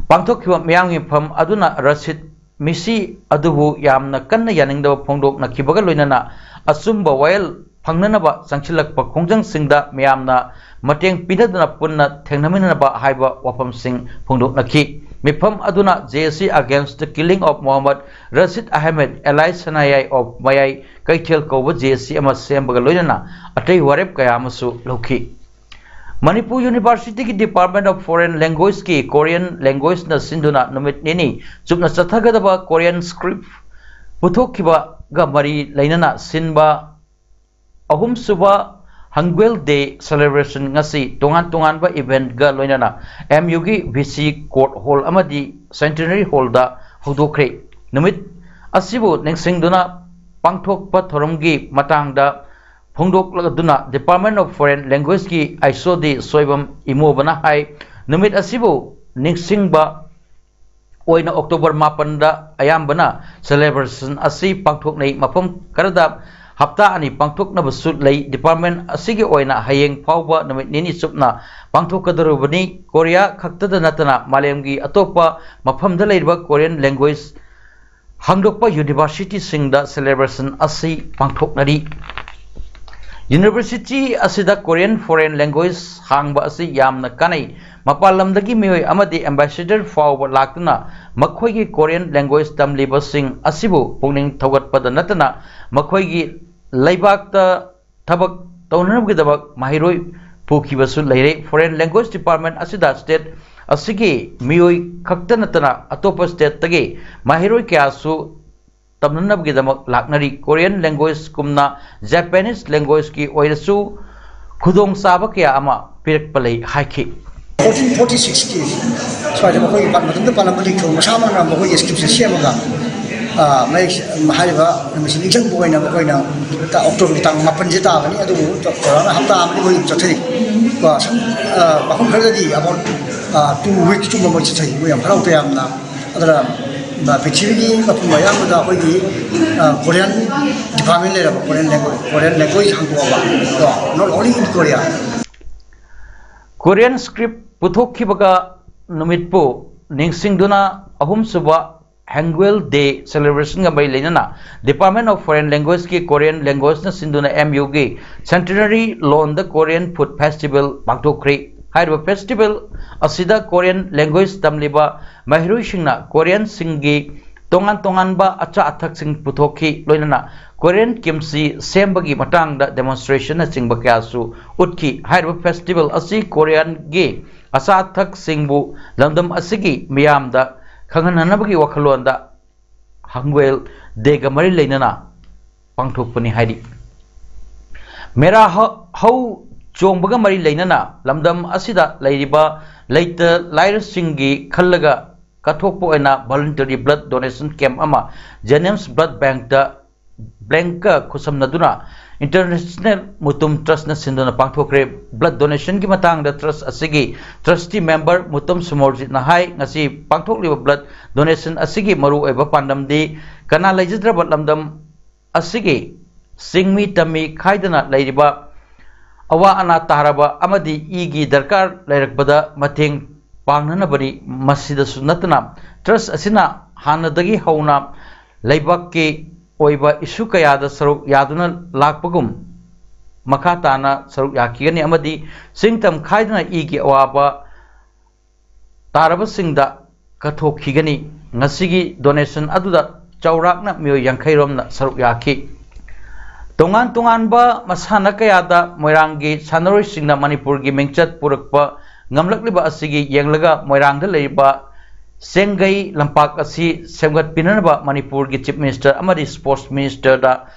ꯄꯥꯡꯊꯣꯛꯈꯤꯕ ꯃꯤꯌꯥꯝꯒꯤ ꯃꯤꯐꯝ ꯑꯗꯨꯅ ꯔꯁꯤꯗ ꯃꯤꯁꯤ ꯑꯗꯨꯕꯨ ꯌꯥꯝꯅ ꯀꯟꯅ ꯌꯥꯅꯤꯡꯗꯕ ꯐꯣꯡꯗꯣꯛꯅꯈꯤꯕꯒ ꯂꯣꯏꯅꯅ ꯑꯆꯨꯝꯕ ꯋꯥꯌꯦꯜ ꯐꯪꯅꯅꯕ ꯆꯪꯁꯤꯜꯂꯛꯄ ꯈꯣꯡꯖꯪꯁꯤꯡꯗ ꯃꯤꯌꯥꯝꯅ ꯃꯇꯦꯡ ꯄꯤꯅꯗꯨꯅ ꯄꯨꯟꯅ ꯊꯦꯡꯅꯃꯤꯟꯅꯅꯕ ꯍꯥꯏꯕ ꯋꯥꯐꯝꯁꯤꯡ ꯐꯣꯡꯗꯣꯛꯅꯈꯤ꯫ ꯃꯤꯐꯝ ꯑꯗꯨꯅ J A C against the killing of Mohammad Rashid Ahmed alias Sanayai of ꯃꯌꯥꯏ ꯀꯩꯊꯦꯜ ꯀꯧꯕ J A C ꯑꯃ ꯁꯦꯝꯕꯒ ꯂꯣꯏꯅꯅ ꯑꯇꯩ ꯋꯥꯔꯦꯞ ꯀꯌꯥ ꯑꯃꯁꯨ ꯂꯧꯈꯤ꯫ Manipur Universityꯒꯤ Department of Foreign Languageꯀꯤ Korean languageૢꯁꯤꯟꯗꯨꯅ ꯅꯨꯃꯤꯠ ꯅꯤꯅꯤ ꯆꯨꯞꯅ ꯆꯠꯊꯒꯗꯕ Korean script ꯄꯨꯊꯣꯛꯈꯤꯕꯒ ꯃꯔꯤ ꯂꯩꯅꯅ ꯁꯤꯟꯕ ꯑꯍꯨꯝꯁꯨꯕ Hangul Day celebration ꯉꯁꯤ ꯇꯣꯉꯥꯟ ꯇꯣꯉꯥꯟꯕ eventꯒ ꯂꯣꯏꯅꯅ M Uꯒꯤ V C Court Hall ꯑꯃꯗꯤ Centenary Hallꯗ ꯍꯧꯗꯣꯛꯈ꯭ꯔꯦ꯫ ꯅꯨꯃꯤꯠ ꯑꯁꯤꯕꯨ ꯅꯤꯡꯁꯤꯡꯗꯨꯅ ꯄꯥꯡꯊꯣꯛꯄ ꯊꯧꯔꯝꯒꯤ ꯃꯇꯥꯡꯗ ꯐꯣꯡꯗꯣꯛꯂꯗꯨꯅ Department of Foreign Languageꯀꯤ H O D Soibam ꯏꯃꯣꯕꯅ ꯍꯥꯏ, ꯅꯨꯃꯤꯠ ꯑꯁꯤꯕꯨ ꯅꯤꯡꯁꯤꯡꯕ ꯑꯣꯏꯅ October ꯃꯥꯄꯟꯗ ꯑꯌꯥꯝꯕꯅ celebration ꯑꯁꯤ ꯄꯥꯡꯊꯣꯛꯅꯩ꯫ ꯃꯐꯝ ꯈꯔꯗ ꯍꯞꯇꯥ ꯑꯅꯤ ꯄꯥꯡꯊꯣꯛꯅꯕꯁꯨ ꯂꯩ꯫ ꯗꯤꯄꯥꯔꯠꯃꯦꯟ ꯑꯁꯤꯒꯤ ꯑꯣꯏꯅ ꯍꯌꯦꯡ ꯐꯥꯎꯕ ꯅꯨꯃꯤꯠ ꯅꯤꯅꯤ ꯆꯨꯞꯅ ꯄꯥꯡꯊꯣꯛꯀꯗꯧꯔꯤꯕꯅꯤ꯫ ꯀꯣꯔꯤꯌꯥ ꯈꯛꯇꯗ ꯅꯠꯇꯅ ꯃꯥꯂꯦꯝꯒꯤ ꯑꯇꯣꯞꯄ ꯃꯐꯝꯗ ꯂꯩꯔꯤꯕ ꯀꯣꯔꯤꯌꯟ ꯂꯦꯡꯒ꯭ꯋꯦꯖ ꯍꯥꯡꯗꯣꯛꯄ ꯌꯨꯅꯤꯚꯔꯁꯤꯇꯤꯁꯤꯡꯗ ꯁꯦꯂꯦꯕ꯭ꯔꯦꯁꯟ ꯑꯁꯤ ꯄꯥꯡꯊꯣꯛꯅꯔꯤ꯫ ꯌꯨꯅꯤꯚꯔꯁꯤꯇꯤ ꯑꯁꯤꯗ ꯀꯣꯔꯤꯌꯟ ꯐꯣꯔꯦꯟ ꯂꯦꯡꯒ꯭ꯋꯦꯖ ꯍꯥꯡꯕ ꯑꯁꯤ ꯌꯥꯝꯅ ꯀꯥꯟꯅꯩ꯫ ꯃꯄꯥꯟ ꯂꯝꯗꯒꯤ ꯃꯤꯑꯣꯏ ꯑꯃꯗꯤ ꯑꯦꯝꯕꯦꯁꯦꯗꯔ ꯐꯥꯎꯕ ꯂꯥꯛꯇꯨꯅ ꯃꯈꯣꯏꯒꯤ ꯀꯣꯔꯤꯌꯟ ꯂꯦꯡꯒ꯭ꯋꯦꯖ ꯇꯝꯂꯤꯕꯁꯤꯡ ꯑꯁꯤꯕꯨ ꯄꯨꯛꯅꯤꯡ ꯊꯧꯒꯠꯄꯗ ꯅꯠꯇꯅ ꯃꯈꯣꯏꯒꯤ ꯂꯩꯕꯥꯛꯇ ꯊꯕꯛ ꯇꯧꯅꯅꯕꯒꯤꯗꯃꯛ ꯃꯍꯩꯔꯣꯏ ꯄꯨꯈꯤꯕꯁꯨ ꯂꯩꯔꯦ꯫ ꯐꯣꯔꯦꯟ ꯂꯦꯡꯒ꯭ꯋꯦꯖ ꯗꯤꯄꯥꯔꯠꯃꯦꯟ ꯑꯁꯤꯗ ꯁ꯭ꯇꯦꯠ ꯑꯁꯤꯒꯤ ꯃꯤꯑꯣꯏ ꯈꯛꯇ ꯅꯠꯇꯅ ꯑꯇꯣꯞꯄ ꯁ꯭ꯇꯦꯠꯇꯒꯤ ꯃꯍꯩꯔꯣꯏ ꯀꯌꯥꯁꯨ ꯇꯝꯅꯅꯕꯒꯤꯗꯃꯛ ꯂꯥꯛꯅꯔꯤ꯫ ꯀꯣꯔꯤꯌꯟ ꯂꯦꯡꯒ꯭ꯋꯦꯖꯀꯨꯝꯅ ꯖꯄꯥꯅꯤꯁ ꯂꯦꯡꯒ꯭ꯋꯦꯖꯀꯤ ꯑꯣꯏꯔꯁꯨ ꯈꯨꯗꯣꯡꯆꯥꯕ ꯀꯌꯥ ꯑꯃ ꯄꯤꯔꯛꯄ ꯂꯩ ꯍꯥꯏꯈꯤ꯫ ꯐꯣꯔꯇꯤꯟ ꯐꯣꯔꯇꯤ ꯁꯤꯛꯁꯀꯤ ꯁ꯭ꯋꯥꯏꯗ ꯃꯈꯣꯏꯒꯤ ꯄꯥꯠ ꯃꯇꯝꯗ ꯄꯥꯜꯂꯝꯕ ꯅꯤꯡꯊꯧ ꯃꯁꯥꯃꯛꯅ ꯃꯈꯣꯏꯒꯤ ꯁ꯭ꯀ꯭ꯔꯤꯞꯁꯦ ꯁꯦꯝꯃꯒ, ꯑ, ꯃꯌꯦꯛ, ꯍꯥꯏꯔꯤꯕ ꯅꯨꯃꯤꯠꯁꯤ ꯅꯤꯡꯁꯤꯡꯕ ꯑꯣꯏꯅ ꯃꯈꯣꯏꯅ ꯇ-, ꯑꯣꯛꯇꯣꯕꯔꯒꯤ ꯇꯥꯡ ꯃꯥꯄꯟꯁꯦ ꯇꯥꯕꯅꯤ꯫ ꯑꯗꯨꯕꯨ ꯆ-, ꯆꯥꯎꯔꯥꯛꯅ ꯍꯞꯇꯥ ꯑꯃꯗꯤ ꯃꯈꯣꯏ ꯆꯠꯊꯔꯤ꯫ ꯀꯣ, ꯁꯝ-, ꯑ, ꯃꯐꯝ ꯈꯔꯗꯗꯤ about, ꯑ, two weeks ꯆꯨꯝꯕ ꯃꯣꯏ ꯆꯠꯊꯔꯤ꯫ ꯃꯣꯏ ꯌꯥꯝ ꯍꯔꯥꯎ ꯇꯌꯥꯝꯅ꯫ ꯑꯗꯨꯅ, ꯑ, ꯄ꯭ꯔꯤꯊꯤꯕꯤꯒꯤ ꯃꯐꯝ ꯑꯌꯥꯝꯕꯗ ꯑꯩꯈꯣꯏꯒꯤ, ꯑ, ꯀꯣꯔꯤꯌꯟ ꯗꯤꯄꯥꯔꯠꯃꯦꯟ ꯂꯩꯔꯕ, ꯀꯣꯔꯤꯌꯟ ꯂꯦꯡꯒ꯭ꯋꯦꯖ, ꯀꯣꯔꯤꯌꯟ ꯂꯦꯡꯒ꯭ꯋꯦꯖ ꯍꯥꯡꯗꯣꯛꯑꯕ, ꯀꯣ, not only in Korea꯫ Korean script ꯄꯨꯊꯣꯛꯈꯤꯕꯒ ꯅꯨꯃꯤꯠꯄꯨ ꯅꯤꯡꯁꯤꯡꯗꯨꯅ ꯑꯍꯨꯝꯁꯨꯕ ꯍꯦꯡꯒ꯭ꯋꯦꯜ ꯗꯦ ꯁꯦꯂꯦꯕ꯭ꯔꯦꯁꯟꯒ ꯃꯔꯤ ꯂꯩꯅꯅ ꯗꯤꯄꯥꯔꯠꯃꯦꯟ ꯑꯣꯐ ꯐꯣꯔꯦꯟ ꯂꯦꯡꯒ꯭ꯋꯦꯖꯀꯤ ꯀꯣꯔꯤꯌꯟ ꯂꯦꯡꯒ꯭ꯋꯦꯖꯅ ꯁꯤꯟꯗꯨꯅ ꯑꯦꯝ ꯌꯨꯒꯤ ꯁꯦꯟꯇꯤꯅꯔꯤ ꯂꯣꯟꯗ ꯀꯣꯔꯤꯌꯟ ꯐꯨꯗ ꯐꯦꯁꯇꯤꯚꯦꯜ ꯄꯥꯡꯊꯣꯛꯈ꯭ꯔꯤ꯫ ꯍꯥꯏꯔꯤꯕ ꯐꯦꯁꯇꯤꯚꯦꯜ ꯑꯁꯤꯗ ꯀꯣꯔꯤꯌꯟ ꯂꯦꯡꯒ꯭ꯋꯦꯖ ꯇꯝꯂꯤꯕ ꯃꯍꯩꯔꯣꯏꯁꯤꯡꯅ ꯀꯣꯔꯤꯌꯟꯁꯤꯡꯒꯤ ꯇꯣꯉꯥꯟ ꯇꯣꯉꯥꯟꯕ ꯑꯆꯥ ꯑꯊꯛꯁꯤꯡ ꯄꯨꯊꯣꯛꯈꯤ꯫ ꯂꯣꯏꯅꯅ ꯀꯣꯔꯤꯌꯟ ꯀꯤꯝꯆꯤ ꯁꯦꯝꯕꯒꯤ ꯃꯇꯥꯡꯗ ꯗꯦꯃꯣꯟꯁꯇ꯭ꯔꯦꯁꯟꯅꯆꯤꯡꯕ ꯀꯌꯥꯁꯨ ꯎꯠꯈꯤ꯫ ꯍꯥꯏꯔꯤꯕ ꯐꯦꯁꯇꯤꯚꯦꯜ ꯑꯁꯤ ꯀꯣꯔꯤꯌꯟꯒꯤ ꯑꯆꯥ ꯑꯊꯛꯁꯤꯡꯕꯨ ꯂꯝꯗꯝ ꯑꯁꯤꯒꯤ ꯃꯤꯌꯥꯝꯗ ꯈꯪꯍꯟꯅꯅꯕꯒꯤ ꯋꯥꯈꯜꯂꯣꯟꯗ ꯍꯪꯒ꯭ꯋꯦꯜ ꯗꯦꯒ ꯃꯔꯤ ꯂꯩꯅꯅ ꯄꯥꯡꯊꯣꯛꯄꯅꯤ ꯍꯥꯏꯔꯤ꯫ ꯃꯦꯔꯥ ꯍ-, ꯍꯧ ꯆꯣꯡꯕꯒ ꯃꯔꯤ ꯂꯩꯅꯅ ꯂꯝꯗꯝ ꯑꯁꯤꯗ ꯂꯩꯔꯤꯕ ꯂꯩꯇ ꯂꯥꯏꯔꯁꯤꯡꯒꯤ ꯈꯜꯂꯒ ꯀꯠꯊꯣꯛꯄ ꯑꯣꯏꯅ voluntary blood donation camp ꯑꯃ ꯖꯦꯅꯤꯝꯁ ꯕ꯭ꯂꯗ ꯕꯦꯡꯛꯇ, ꯕꯦꯡꯛꯀ ꯈꯨꯠꯁꯝꯅꯗꯨꯅ ꯏꯟꯇꯔꯅꯦꯁꯅꯦꯜ ꯃꯨꯇꯨꯝ ꯇ꯭ꯔꯁꯅ ꯁꯤꯟꯗꯨꯅ ꯄꯥꯡꯊꯣꯛꯈ꯭ꯔꯦ꯫ ꯕ꯭ꯂꯗ ꯗꯣꯅꯦꯁꯟꯒꯤ ꯃꯇꯥꯡꯗ ꯇ꯭ꯔꯁ ꯑꯁꯤꯒꯤ ꯇ꯭ꯔꯁꯇꯤ ꯃꯦꯝꯕꯔ ꯃꯨꯇꯨꯝ ꯁꯨꯃꯣꯔꯖꯤꯠꯅ ꯍꯥꯏ, ꯉꯁꯤ ꯄꯥꯡꯊꯣꯛꯂꯤꯕ ꯕ꯭ꯂꯗ ꯗꯣꯅꯦꯁꯟ ꯑꯁꯤꯒꯤ ꯃꯔꯨꯑꯣꯏꯕ ꯄꯥꯟꯗꯝꯗꯤ ꯀꯅꯥ ꯂꯩꯖꯗ꯭ꯔꯕ ꯂꯝꯗꯝ ꯑꯁꯤꯒꯤ ꯆꯤꯡꯃꯤ ꯇꯝꯃꯤ ꯈꯥꯏꯗꯅ ꯂꯩꯔꯤꯕ ꯑꯋꯥ ꯑꯅꯥ ꯇꯥꯔꯕ ꯑꯃꯗꯤ ꯏꯒꯤ ꯗꯔꯀꯥꯔ ꯂꯩꯔꯛꯄꯗ ꯃꯇꯦꯡ ꯄꯥꯡꯅꯅꯕꯅꯤ꯫ ꯃꯁꯤꯗꯁꯨ ꯅꯠꯇꯅ ꯇ꯭ꯔꯁ ꯑꯁꯤꯅ ꯍꯥꯟꯅꯗꯒꯤ ꯍꯧꯅ ꯂꯩꯕꯥꯛꯀꯤ ꯑꯣꯏꯕ ꯏꯁꯨ ꯀꯌꯥꯗ ꯁꯔꯨꯛ ꯌꯥꯗꯨꯅ ꯂꯥꯛꯄꯒꯨꯝ ꯃꯈꯥ ꯇꯥꯅ ꯁꯔꯨꯛ ꯌꯥꯈꯤꯒꯅꯤ ꯑꯃꯗꯤ ꯆꯤꯡꯇꯝ ꯈꯥꯏꯗꯅ ꯏꯒꯤ ꯑꯋꯥꯕ ꯇꯥꯔꯕꯁꯤꯡꯗ ꯀꯠꯊꯣꯛꯈꯤꯒꯅꯤ꯫ ꯉꯁꯤꯒꯤ ꯗꯣꯅꯦꯁꯟ ꯑꯗꯨꯗ ꯆꯥꯎꯔꯥꯛꯅ ꯃꯤꯑꯣꯏ ꯌꯥꯡꯈꯩ ꯔꯣꯝꯅ ꯁꯔꯨꯛ ꯌꯥꯈꯤ꯫ ꯇꯣꯉꯥꯟ ꯇꯣꯉꯥꯟꯕ ꯃꯁꯥꯟꯅ ꯀꯌꯥꯗ ꯃꯣꯏꯔꯥꯡꯒꯤ ꯁꯥꯟꯅꯔꯣꯏꯁꯤꯡꯅ ꯃꯅꯤꯄꯨꯔꯒꯤ ꯃꯤꯡꯆꯠ ꯄꯨꯔꯛꯄ ꯉꯝꯂꯛꯂꯤꯕ ꯑꯁꯤꯒꯤ ꯌꯦꯡꯂꯒ ꯃꯣꯏꯔꯥꯡꯗ ꯂꯩꯔꯤꯕ ꯆꯦꯡꯒꯩ ꯂꯝꯄꯥꯛ ꯑꯁꯤ ꯁꯦꯝꯒꯠꯄꯤꯅꯅꯕ ꯃꯅꯤꯄꯨꯔꯒꯤ ꯆꯤꯐ ꯃꯤꯅꯤꯁꯇꯔ ꯑꯃꯗꯤ ꯁ꯭ꯄꯣꯔꯠꯁ ꯃꯤꯅꯤꯁꯇꯔꯗ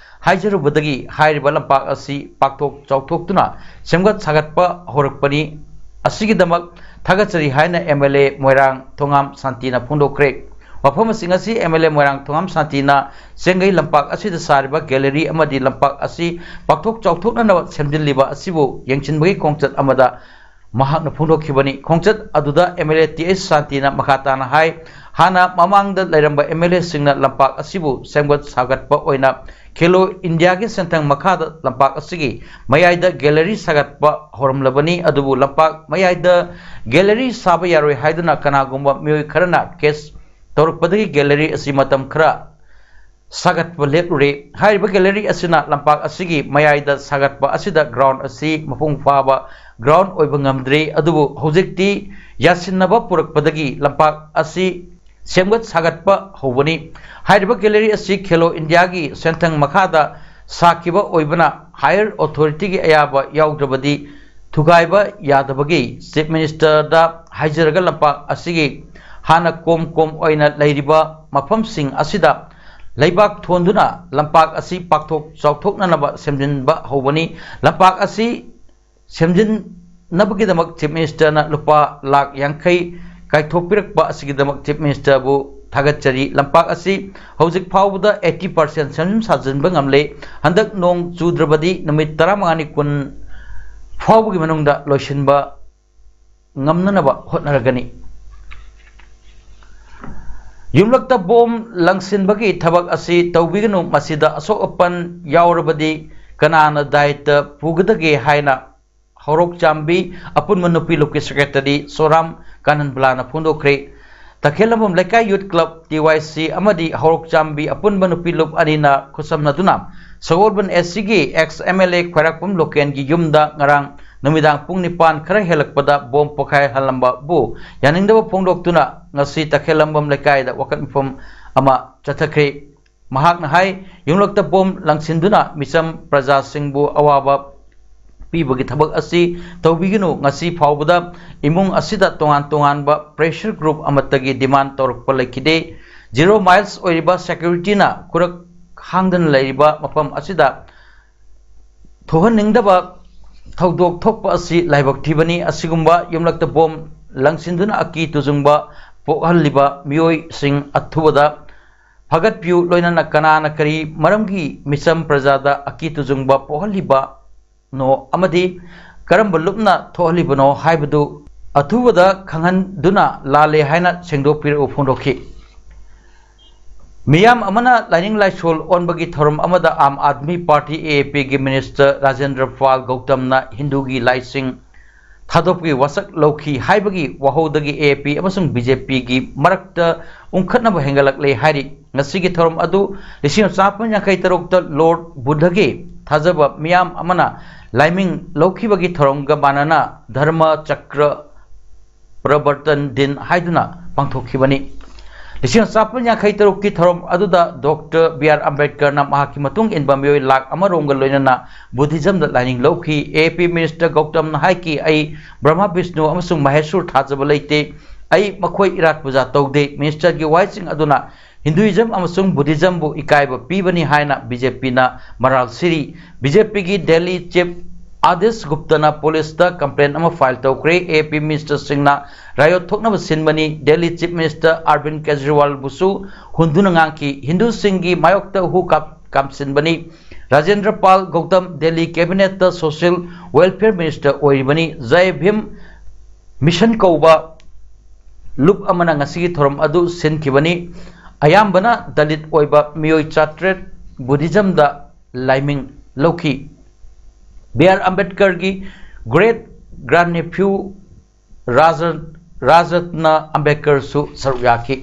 ꯍꯥꯏꯖꯔꯨꯕꯗꯒꯤ ꯍꯥꯏꯔꯤꯕ ꯂꯝꯄꯥꯛ ꯑꯁꯤ ꯄꯥꯛꯊꯣꯛ ꯆꯥꯎꯊꯣꯛꯇꯨꯅ ꯁꯦꯝꯒꯠ ꯁꯥꯒꯠꯄ ꯍꯧꯔꯛꯄꯅꯤ꯫ ꯑꯁꯤꯒꯤꯗꯃꯛ ꯊꯥꯒꯠꯆꯔꯤ ꯍꯥꯏꯅ ꯑꯦꯝ ꯑꯦꯜ ꯑꯦ ꯃꯣꯏꯔꯥꯡ ꯊꯣꯉꯥꯝ ꯁꯥꯟꯇꯤꯅ ꯐꯣꯡꯗꯣꯛꯈ꯭ꯔꯦ꯫ ꯋꯥꯐꯝ ꯑꯁꯤꯡ ꯑꯁꯤ ꯑꯦꯝ ꯑꯦꯜ ꯑꯦ ꯃꯣꯏꯔꯥꯡ ꯊꯣꯉꯥꯝ ꯁꯥꯟꯇꯤꯅ ꯆꯦꯡꯒꯩ ꯂꯝꯄꯥꯛ ꯑꯁꯤꯗ ꯁꯥꯔꯤꯕ ꯒꯦꯂꯔꯤ ꯑꯃꯗꯤ ꯂꯝꯄꯥꯛ ꯑꯁꯤ ꯄꯥꯛꯊꯣꯛ ꯆꯥꯎꯊꯣꯛꯅꯅꯕ ꯁꯦꯝꯖꯤꯜꯂꯤꯕ ꯑꯁꯤꯕꯨ ꯌꯦꯡꯁꯤꯟꯕꯒꯤ ꯈꯣꯡꯆꯠ ꯑꯃꯗ ꯃꯍꯥꯛꯅ ꯐꯣꯡꯗꯣꯛꯈꯤꯕꯅꯤ꯫ ꯈꯣꯡꯆꯠ ꯑꯗꯨꯗ M L A T H ꯁꯥꯟꯇꯤꯅ ꯃꯈꯥ ꯇꯥꯅ ꯍꯥꯏ, ꯍꯥꯟꯅ ꯃꯃꯥꯡꯗ ꯂꯩꯔꯝꯕ ꯑꯦꯝ ꯑꯦꯜ ꯑꯦꯁꯤꯡꯅ ꯂꯝꯄꯥꯛ ꯑꯁꯤꯕꯨ ꯁꯦꯝꯒꯠ ꯁꯥꯒꯠꯄ ꯑꯣꯏꯅ ꯈꯦꯂꯣ ꯏꯟꯗꯤꯌꯥꯒꯤ ꯁꯦꯟꯊꯪ ꯃꯈꯥꯗ ꯂꯝꯄꯥꯛ ꯑꯁꯤꯒꯤ ꯃꯌꯥꯏꯗ ꯒꯦꯂꯔꯤ ꯁꯥꯒꯠꯄ ꯍꯧꯔꯝꯂꯕꯅꯤ, ꯑꯗꯨꯕꯨ ꯂꯝꯄꯥꯛ ꯃꯌꯥꯏꯗ ꯒꯦꯂꯔꯤ ꯁꯥꯕ ꯌꯥꯔꯣꯏ ꯍꯥꯏꯗꯨꯅ ꯀꯅꯥꯒꯨꯝꯕ ꯃꯤꯑꯣꯏ ꯈꯔꯅ ꯀꯦꯁ ꯇꯧꯔꯛꯄꯗꯒꯤ ꯒꯦꯂꯔꯤ ꯑꯁꯤ ꯃꯇꯝ ꯈꯔ ꯁꯥꯒꯠꯄ ꯂꯦꯞꯂꯨꯔꯦ꯫ ꯍꯥꯏꯔꯤꯕ ꯒꯦꯂꯔꯤ ꯑꯁꯤꯅ ꯂꯝꯄꯥꯛ ꯑꯁꯤꯒꯤ ꯃꯌꯥꯏꯗ ꯁꯥꯒꯠꯄ ꯑꯁꯤꯗ ꯒ꯭ꯔꯥꯎꯟ ꯑꯁꯤ ꯃꯄꯨꯡ ꯐꯥꯕ ꯒ꯭ꯔꯥꯎꯟ ꯑꯣꯏꯕ ꯉꯝꯗ꯭ꯔꯦ, ꯑꯗꯨꯕꯨ ꯍꯧꯖꯤꯛꯇꯤ ꯌꯥꯁꯤꯟꯅꯕ ꯄꯨꯔꯛꯄꯗꯒꯤ ꯂꯝꯄꯥꯛ ꯑꯁꯤ ꯁꯦꯝꯒꯠ ꯁꯥꯒꯠꯄ ꯍꯧꯕꯅꯤ꯫ ꯍꯥꯏꯔꯤꯕ ꯒꯦꯂꯔꯤ ꯑꯁꯤ ꯈꯦꯂꯣ ꯏꯟꯗꯤꯌꯥꯒꯤ ꯁꯦꯟꯊꯪ ꯃꯈꯥꯗ ꯁꯥꯈꯤꯕ ꯑꯣꯏꯕꯅ ꯍꯥꯌꯔ ꯑꯣꯊꯣꯔꯤꯇꯤꯒꯤ ꯑꯌꯥꯕ ꯌꯥꯎꯗ꯭ꯔꯕꯗꯤ ꯊꯨꯒꯥꯏꯕ ꯌꯥꯗꯕꯒꯤ ꯆꯤꯐ ꯃꯤꯅꯤꯁꯇꯔꯗ ꯍꯥꯏꯖꯔꯒ ꯂꯝꯄꯥꯛ ꯑꯁꯤꯒꯤ ꯍꯥꯟꯅ ꯀꯣꯝ ꯀꯣꯝ ꯑꯣꯏꯅ ꯂꯩꯔꯤꯕ ꯃꯐꯝꯁꯤꯡ ꯑꯁꯤꯗ ꯂꯩꯕꯥꯛ ꯊꯣꯟꯗꯨꯅ ꯂꯝꯄꯥꯛ ꯑꯁꯤ ꯄꯥꯛꯊꯣꯛ ꯆꯥꯎꯊꯣꯛꯅꯅꯕ ꯁꯦꯝꯖꯤꯟꯕ ꯍꯧꯕꯅꯤ꯫ ꯂꯝꯄꯥꯛ ꯑꯁꯤ ꯁꯦꯝꯖꯤꯟꯅꯕꯒꯤꯗꯃꯛ ꯆꯤꯐ ꯃꯤꯅꯤꯁꯇꯔꯅ ꯂꯨꯄꯥ ꯂꯥꯈ ꯌꯥꯡꯈꯩ ꯀꯥꯏꯊꯣꯛꯄꯤꯔꯛꯄ ꯑꯁꯤꯒꯤꯗꯃꯛ ꯆꯤꯐ ꯃꯤꯅꯤꯁꯇꯔꯕꯨ ꯊꯥꯒꯠꯆꯔꯤ꯫ ꯂꯝꯄꯥꯛ ꯑꯁꯤ ꯍꯧꯖꯤꯛ ꯐꯥꯎꯕꯗ ꯑꯩꯠꯇꯤ ꯄꯥꯔꯁꯦꯟ ꯁꯦꯝꯖꯤꯟ ꯁꯥꯖꯤꯟꯕ ꯉꯝꯂꯦ꯫ ꯍꯟꯗꯛ ꯅꯣꯡ ꯆꯨꯗ꯭ꯔꯕꯗꯤ ꯅꯨꯃꯤꯠ ꯇꯔꯥꯃꯉꯥꯅꯤ ꯀꯨꯟ ꯐꯥꯎꯕꯒꯤ ꯃꯅꯨꯡꯗ ꯂꯣꯏꯁꯤꯟꯕ ꯉꯝꯅꯅꯕ ꯍꯣꯠꯅꯔꯒꯅꯤ꯫ ꯌꯨꯝꯂꯛꯇ ꯕꯣꯝ ꯂꯪꯁꯤꯟꯕꯒꯤ ꯊꯕꯛ ꯑꯁꯤ ꯇꯧꯕꯤꯒꯅꯨ, ꯃꯁꯤꯗ ꯑꯁꯣꯛ ꯑꯄꯟ ꯌꯥꯎꯔꯕꯗꯤ ꯀꯅꯥꯅ ꯗꯥꯏꯇ ꯄꯨꯒꯗꯒꯦ ꯍꯥꯏꯅ ꯍꯧꯔꯣꯛꯆꯥꯝꯕꯤ ꯑꯄꯨꯟꯕ ꯅꯨꯄꯤ ꯂꯨꯞꯀꯤ ꯁꯦꯀ꯭ꯔꯦꯇꯔꯤ ꯁꯣꯔꯥꯝ ꯀꯥꯅꯟꯕꯂꯥꯅ ꯐꯣꯡꯗꯣꯛꯈ꯭ꯔꯦ꯫ ꯇꯈꯦꯜꯂꯝꯕꯝ ꯂꯩꯀꯥꯏ ꯌꯨꯠ ꯀ꯭ꯂꯕ, ꯇꯤ ꯋꯥꯏ ꯁꯤ ꯑꯃꯗꯤ ꯍꯧꯔꯣꯛꯆꯥꯝꯕꯤ ꯑꯄꯨꯟꯕ ꯅꯨꯄꯤ ꯂꯨꯞ ꯑꯅꯤꯅ ꯈꯨꯠꯁꯝꯅꯗꯨꯅ ꯁꯒꯣꯜꯕꯟ ꯑꯦꯁ ꯁꯤꯒꯤ ꯑꯦꯛꯁ ꯑꯦꯝ ꯑꯦꯜ ꯑꯦ ꯈ꯭ꯋꯥꯏꯔꯥꯛꯄꯝ ꯂꯣꯀꯦꯟꯒꯤ ꯌꯨꯝꯗ ꯉꯔꯥꯡ ꯅꯨꯃꯤꯗꯥꯡ ꯄꯨꯡ ꯅꯤꯄꯥꯟ ꯈꯔ ꯍꯦꯜꯂꯛꯄꯗ ꯕꯣꯝ ꯄꯣꯈꯥꯏꯍꯜꯂꯝꯕꯕꯨ ꯌꯥꯅꯤꯡꯗꯕ ꯐꯣꯡꯗꯣꯛꯇꯨꯅ ꯉꯁꯤ ꯇꯈꯦꯜꯂꯝꯕꯝ ꯂꯩꯀꯥꯏꯗ ꯋꯥꯀꯠ ꯃꯤꯐꯝ ꯑꯃ ꯆꯠꯊꯈ꯭ꯔꯦ꯫ ꯃꯍꯥꯛꯅ ꯍꯥꯏ, ꯌꯨꯝꯂꯛꯇ ꯕꯣꯝ ꯂꯪꯁꯤꯟꯗꯨꯅ ꯃꯤꯆꯝ ꯄ꯭ꯔꯖꯥꯁꯤꯡꯕꯨ ꯑꯋꯥꯕ ꯄꯤꯕꯒꯤ ꯊꯕꯛ ꯑꯁꯤ ꯇꯧꯕꯤꯒꯅꯨ꯫ ꯉꯁꯤ ꯐꯥꯎꯕꯗ ꯏꯃꯨꯡ ꯑꯁꯤꯗ ꯇꯣꯉꯥꯟ ꯇꯣꯉꯥꯟꯕ pressure group ꯑꯃꯠꯇꯒꯤ demand ꯇꯧꯔꯛꯄ ꯂꯩꯈꯤꯗꯦ꯫ Zero miles ꯑꯣꯏꯔꯤꯕ securityꯅ ꯈꯨꯔꯛ ꯍꯥꯡꯗꯅ ꯂꯩꯔꯤꯕ ꯃꯐꯝ ꯑꯁꯤꯗ ꯊꯣꯛꯍꯟꯅꯤꯡꯗꯕ ꯊꯧꯗꯣꯛ ꯊꯣꯛꯄ ꯑꯁꯤ ꯂꯥꯏꯕꯛ ꯊꯤꯕꯅꯤ꯫ ꯑꯁꯤꯒꯨꯝꯕ ꯌꯨꯝꯂꯛꯇ ꯕꯣꯝ ꯂꯪꯁꯤꯟꯗꯨꯅ ꯑꯀꯤ ꯇꯨꯖꯨꯡꯕ ꯄꯣꯛꯍꯜꯂꯤꯕ ꯃꯤꯑꯣꯏꯁꯤꯡ ꯑꯊꯨꯕꯗ ꯐꯒꯠꯄꯤꯌꯨ꯫ ꯂꯣꯏꯅꯅ ꯀꯅꯥꯅ ꯀꯔꯤ ꯃꯔꯝꯒꯤ ꯃꯤꯆꯝ ꯄ꯭ꯔꯖꯥꯗ ꯑꯀꯤ ꯇꯨꯖꯨꯡꯕ ꯄꯣꯛꯍꯜꯂꯤꯕꯅꯣ ꯑꯃꯗꯤ ꯀꯔꯝꯕ ꯂꯨꯞꯅ ꯊꯣꯛꯍꯜꯂꯤꯕꯅꯣ ꯍꯥꯏꯕꯗꯨ ꯑꯊꯨꯕꯗ ꯈꯪꯍꯟꯗꯨꯅ ꯂꯥꯜꯂꯦ ꯍꯥꯏꯅ ꯁꯦꯡꯗꯣꯛꯄꯤꯔꯛꯎ ꯐꯣꯡꯗꯣꯛꯈꯤ꯫ ꯃꯤꯌꯥꯝ ꯑꯃꯅ ꯂꯥꯏꯅꯤꯡ ꯂꯥꯏꯁꯣꯜ ꯑꯣꯟꯕꯒꯤ ꯊꯧꯔꯝ ꯑꯃꯗ ꯑꯥꯝ ꯑꯥꯗꯃꯤ ꯄꯥꯔꯇꯤ, ꯑꯦ ꯑꯦ ꯄꯤꯒꯤ ꯃꯤꯅꯤꯁꯇꯔ ꯔꯥꯖꯦꯟꯗ꯭ꯔ ꯄꯥꯜ ꯒꯧꯇꯝꯅ ꯍꯤꯟꯗꯨꯒꯤ ꯂꯥꯏꯁꯤꯡ ꯊꯥꯗꯣꯛꯄꯒꯤ ꯋꯥꯁꯛ ꯂꯧꯈꯤ ꯍꯥꯏꯕꯒꯤ ꯋꯥꯍꯧꯗꯒꯤ ꯑꯦ ꯑꯦ ꯄꯤ ꯑꯃꯁꯨꯡ ꯕꯤ ꯖꯦ ꯄꯤꯒꯤ ꯃꯔꯛꯇ ꯎꯪꯈꯠꯅꯕ ꯍꯦꯟꯒꯠꯂꯛꯂꯦ ꯍꯥꯏꯔꯤ꯫ ꯉꯁꯤꯒꯤ ꯊꯧꯔꯝ ꯑꯗꯨ ꯂꯤꯁꯤꯡ ꯑꯃ ꯆꯥꯃꯥꯄꯟ ꯌꯥꯡꯈꯩ ꯇꯔꯨꯛꯇ ꯂꯣꯔꯗ ꯕꯨꯙꯒꯤ ꯊꯥꯖꯕ ꯃꯤꯌꯥꯝ ꯑꯃꯅ ꯂꯥꯏꯃꯤꯡ ꯂꯧꯈꯤꯕꯒꯤ ꯊꯧꯔꯝꯒ ꯃꯥꯟꯅꯅ ꯙꯔꯃ ꯆꯀ꯭ꯔ ꯄ꯭ꯔꯕꯔꯇꯟ ꯗꯤꯟ ꯍꯥꯏꯗꯨꯅ ꯄꯥꯡꯊꯣꯛꯈꯤꯕꯅꯤ꯫ ꯂꯤꯁꯤꯡ ꯑꯃ ꯆꯥꯃꯥꯄꯟ ꯌꯥꯡꯈꯩ ꯇꯔꯨꯛꯀꯤ ꯊꯧꯔꯝ ꯑꯗꯨꯗ ꯗꯣꯛꯇꯔ ꯕꯤ ꯑꯥꯔ ꯑꯝꯕꯦꯗꯀꯔꯅ ꯃꯍꯥꯛꯀꯤ ꯃꯇꯨꯡ ꯏꯟꯕ ꯃꯤꯑꯣꯏ ꯂꯥꯈ ꯑꯃꯔꯣꯝꯒ ꯂꯣꯏꯅꯅ ꯕꯨꯙꯤꯖꯝꯗ ꯂꯥꯏꯅꯤꯡ ꯂꯧꯈꯤ꯫ ꯑꯦ ꯑꯦ ꯄꯤ ꯃꯤꯅꯤꯁꯇꯔ ꯒꯧꯇꯝꯅ ꯍꯥꯏꯈꯤ, "ꯑꯩ ꯕ꯭ꯔꯍꯃ, ꯕꯤꯁꯅꯨ ꯑꯃꯁꯨꯡ ꯃꯍꯦꯁꯨꯔ ꯊꯥꯖꯕ ꯂꯩꯇꯦ꯫ ꯑꯩ ꯃꯈꯣꯏ ꯏꯔꯥꯠ ꯄꯨꯖꯥ ꯇꯧꯗꯦ꯫" ꯃꯤꯅꯤꯁꯇꯔꯒꯤ ꯋꯥꯍꯩꯁꯤꯡ ꯑꯗꯨꯅ ꯍꯤꯟꯗꯨꯏꯖꯝ ꯑꯃꯁꯨꯡ ꯕꯨꯙꯤꯖꯝꯕꯨ ꯏꯀꯥꯏꯕ ꯄꯤꯕꯅꯤ ꯍꯥꯏꯅ ꯕꯤ ꯖꯦ ꯄꯤꯅ ꯃꯔꯥꯜ ꯁꯤꯔꯤ꯫ ꯕꯤ ꯖꯦ ꯄꯤꯒꯤ ꯗꯦꯜꯂꯤ ꯆꯤꯐ ꯑꯥꯗꯤꯁ ꯒꯨꯞꯇꯅ ꯄꯨꯂꯤꯁꯇ ꯀꯝꯄ꯭ꯂꯦꯟ ꯑꯃ ꯐꯥꯏꯜ ꯇꯧꯈ꯭ꯔꯦ꯫ ꯑꯦ ꯑꯦ ꯄꯤ ꯃꯤꯅꯤꯁꯇꯔꯁꯤꯡꯅ ꯔꯥꯌꯣꯠ ꯊꯣꯛꯅꯕ ꯁꯤꯟꯕꯅꯤ꯫ ꯗꯦꯜꯂꯤ ꯆꯤꯐ ꯃꯤꯅꯤꯁꯇꯔ ꯑꯔꯕꯤꯟ ꯀꯦꯖꯔꯤꯋꯥꯜꯕꯨꯁꯨ ꯍꯨꯟꯗꯨꯅ ꯉꯥꯡꯈꯤ꯫ ꯍꯤꯟꯗꯨꯁꯤꯡꯒꯤ ꯃꯥꯌꯣꯛꯇ ꯍꯨ ꯀꯥꯞ-, ꯀꯥꯝꯁꯤꯟꯕꯅꯤ꯫ ꯔꯥꯖꯦꯟꯗ꯭ꯔ ꯄꯥꯜ ꯒꯧꯇꯝ ꯗꯦꯜꯂꯤ ꯀꯦꯕꯤꯅꯦꯠꯇ ꯁꯣꯁꯤꯌꯦꯜ ꯋꯦꯜꯐꯤꯌꯔ ꯃꯤꯅꯤꯁꯇꯔ ꯑꯣꯏꯔꯤꯕꯅꯤ꯫ ꯖꯥꯏ ꯚꯤꯝ ꯃꯤꯁꯟ ꯀꯧꯕ ꯂꯨꯞ ꯑꯃꯅ ꯉꯁꯤꯒꯤ ꯊꯧꯔꯝ ꯑꯗꯨ ꯁꯤꯟꯈꯤꯕꯅꯤ꯫ ꯑꯌꯥꯝꯕꯅ ꯗꯂꯤꯠ ꯑꯣꯏꯕ ꯃꯤꯑꯣꯏ ꯆꯥꯇ꯭ꯔꯦꯠ ꯕꯨꯙꯤꯖꯝꯗ ꯂꯥꯏꯃꯤꯡ ꯂꯧꯈꯤ꯫ ꯕꯤ ꯑꯥꯔ ꯑꯝꯕꯦꯗꯀꯔꯒꯤ great grandnephew ꯔꯥꯖ-, ꯔꯥꯖꯔꯠꯅ ꯑꯝꯕꯦꯗꯀꯔꯁꯨ ꯁꯔꯨꯛ ꯌꯥꯈꯤ꯫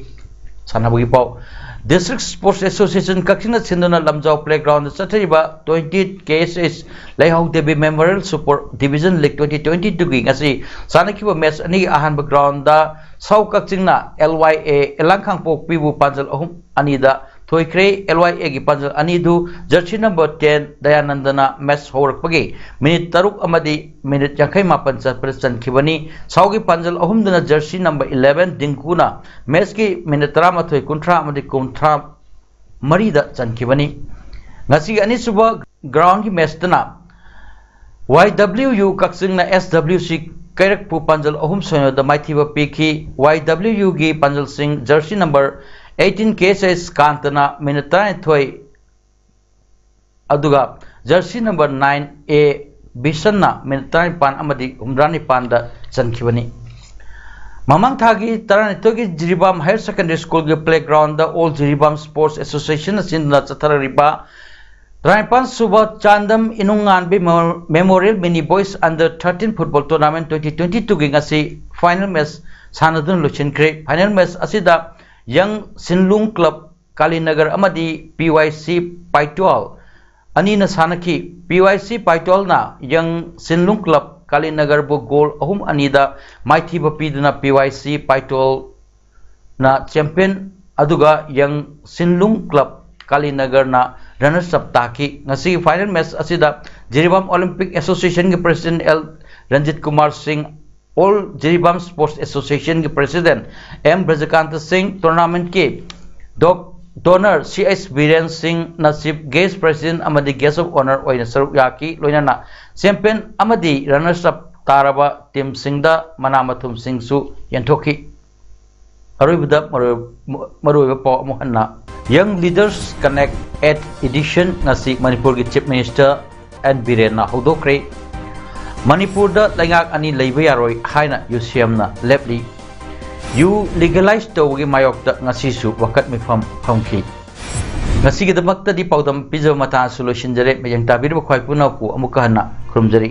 ꯁꯥꯟꯅꯕꯒꯤ ꯄꯥꯎ꯫ District Sports Association ꯀꯛꯆꯤꯡꯅ ꯁꯤꯟꯗꯨꯅ ꯂꯝꯖꯥꯎ playgroundꯗ ꯆꯠꯊꯔꯤꯕ twenty K S S ꯂꯩꯍꯥꯎ Devi Memorial Super Division League twenty twenty-twoꯒꯤ ꯉꯁꯤ ꯁꯥꯟꯅꯈꯤꯕ match ꯑꯅꯤꯒꯤ ꯑꯍꯥꯟꯕ groundꯗ ꯁꯥꯎ ꯀꯛꯆꯤꯡꯅ L Y A ꯏꯂꯥꯡ ꯀꯥꯡꯄꯣꯛꯄꯤꯕꯨ ꯄꯥꯟꯖꯜ ꯑꯍꯨꯝ ꯑꯅꯤꯗ ꯊꯣꯏꯈ꯭ꯔꯦ꯫ L Y Aꯒꯤ ꯄꯥꯟꯖꯜ ꯑꯅꯤꯗꯨ jersey number ten ꯗꯌꯥꯅꯟꯗꯅ match ꯍꯧꯔꯛꯄꯒꯤ minute ꯇꯔꯨꯛ ꯑꯃꯗꯤ minute ꯌꯥꯡꯈꯩ ꯃꯥꯄꯟ ꯆꯠꯄꯗ ꯆꯟꯈꯤꯕꯅꯤ꯫ ꯁꯥꯎꯒꯤ ꯄꯥꯟꯖꯜ ꯑꯍꯨꯝꯗꯨꯅ jersey number eleven ꯗꯤꯡꯀꯨꯅ matchꯀꯤ minute ꯇꯔꯥꯃꯥꯊꯣꯏ, ꯀꯨꯟꯊ꯭ꯔꯥ ꯑꯃꯗꯤ ꯀꯨꯟꯊ꯭ꯔꯥ ꯃꯔꯤꯗ ꯆꯟꯈꯤꯕꯅꯤ꯫ ꯉꯁꯤꯒꯤ ꯑꯅꯤꯁꯨꯕ groundꯒꯤ matchꯇꯅ Y W U ꯀꯛꯆꯤꯡꯅ S W C ꯀꯩꯔꯛꯄꯨ ꯄꯥꯟꯖꯜ ꯑꯍꯨꯝ ꯁꯣꯏꯅꯗ ꯃꯥꯏꯊꯤꯕ ꯄꯤꯈꯤ꯫ Y W Uꯒꯤ ꯄꯥꯟꯖꯜꯁꯤꯡ jersey number eighteen K S S ꯀꯥꯟꯇꯅ minute ꯇꯔꯥꯅꯤꯊꯣꯏ, ꯑꯗꯨꯒ jersey number nine A ꯕꯤꯁꯟꯅ minute ꯇꯔꯥꯅꯤꯄꯥꯟ ꯑꯃꯗꯤ ꯍꯨꯝꯗ꯭ꯔꯥꯅꯤꯄꯥꯟꯗ ꯆꯟꯈꯤꯕꯅꯤ꯫ ꯃꯃꯥꯡ ꯊꯥꯒꯤ ꯇꯔꯥꯅꯤꯊꯣꯏꯒꯤ Jiribam Higher Secondary Schoolꯒꯤ playgroundꯗ All Jiribam Sports Associationꯅ ꯁꯤꯟꯗꯨꯅ ꯆꯠꯊꯔꯛꯂꯤꯕ ꯇꯔꯥꯅꯤꯄꯥꯟ ꯁꯨꯕ Chandam ꯏꯅꯨꯡꯉꯥꯟꯕꯤ Memorial Mini Boys Under thirteen Football Tournament twenty twenty-twoꯒꯤ ꯉꯁꯤ final match ꯁꯥꯟꯅꯗꯨꯅ ꯂꯣꯏꯁꯤꯟꯈ꯭ꯔꯦ꯫ Final match ꯑꯁꯤꯗ Young Sinlung Club ꯀꯥꯂꯤꯅꯒꯔ ꯑꯃꯗꯤ P Y C ꯄꯥꯏꯇꯣꯜ ꯑꯅꯤꯅ ꯁꯥꯟꯅꯈꯤ꯫ P Y C ꯄꯥꯏꯇꯣꯜꯅ Young Sinlung Club ꯀꯥꯂꯤꯅꯒꯔꯕꯨ goal ꯑꯍꯨꯝ ꯑꯅꯤꯗ ꯃꯥꯏꯊꯤꯕ ꯄꯤꯗꯨꯅ P Y C ꯄꯥꯏꯇꯣꯜꯅ champion, ꯑꯗꯨꯒ Young Sinlung Club ꯀꯥꯂꯤꯅꯒꯔꯅ runners up ꯇꯥꯈꯤ꯫ ꯉꯁꯤꯒꯤ final match ꯑꯁꯤꯗ Jiribam Olympic Associationꯒꯤ president L Ranjit Kumar ꯁꯤꯡ, All Jiribam Sports Associationꯒꯤ president M ꯕ꯭ꯔꯖꯀꯥꯟꯇ ꯁꯤꯡ, tournamentꯀꯤ doc-, donor C H Biren ꯁꯤꯡꯅ chief guest president ꯑꯃꯗꯤ guest of honour ꯑꯣꯏꯅ ꯁꯔꯨꯛ ꯌꯥꯈꯤ꯫ ꯂꯣꯏꯅꯅ champion ꯑꯃꯗꯤ runners up ꯇꯥꯔꯕ teamꯁꯤꯡꯗ ꯃꯅꯥ ꯃꯊꯨꯝꯁꯤꯡꯁꯨ ꯌꯦꯟꯊꯣꯛꯈꯤ꯫ ꯑꯔꯣꯏꯕꯗ ꯃꯔꯨ-, ꯃꯔꯨꯑꯣꯏꯕ ꯄꯥꯎ ꯑꯃꯨꯛ ꯍꯟꯅ꯫ Young Leaders Connect eight edition ꯉꯁꯤ ꯃꯅꯤꯄꯨꯔꯒꯤ Chief Minister ꯑꯦꯟ ꯕꯤꯔꯦꯟꯅ ꯍꯧꯗꯣꯛꯈ꯭ꯔꯦ꯫ ꯃꯅꯤꯄꯨꯔꯗ ꯂꯩꯉꯥꯛ ꯑꯅꯤ ꯂꯩꯕ ꯌꯥꯔꯣꯏ ꯍꯥꯏꯅ ꯌꯨ ꯁꯤ ꯑꯦꯝꯅ ꯂꯦꯞꯂꯤ꯫ ꯌꯨ ꯂꯤꯒꯦꯂꯥꯏꯖ ꯇꯧꯕꯒꯤ ꯃꯥꯌꯣꯛꯇ ꯉꯁꯤꯁꯨ ꯋꯥꯀꯠ ꯃꯤꯐꯝ ꯐꯝꯈꯤ꯫ ꯉꯁꯤꯒꯤꯗꯃꯛꯇꯗꯤ ꯄꯥꯎꯗꯝ ꯄꯤꯖꯕ ꯃꯇꯥꯡꯁꯨ ꯂꯣꯏꯁꯤꯟꯖꯔꯦ꯫ ꯃꯤꯠꯌꯦꯡ ꯇꯥꯕꯤꯔꯤꯕ ꯈ꯭ꯋꯥꯏ ꯄꯨꯝꯅꯃꯛꯄꯨ ꯑꯃꯨꯛꯀ ꯍꯟꯅ ꯈꯨꯔꯨꯝꯖꯔꯤ꯫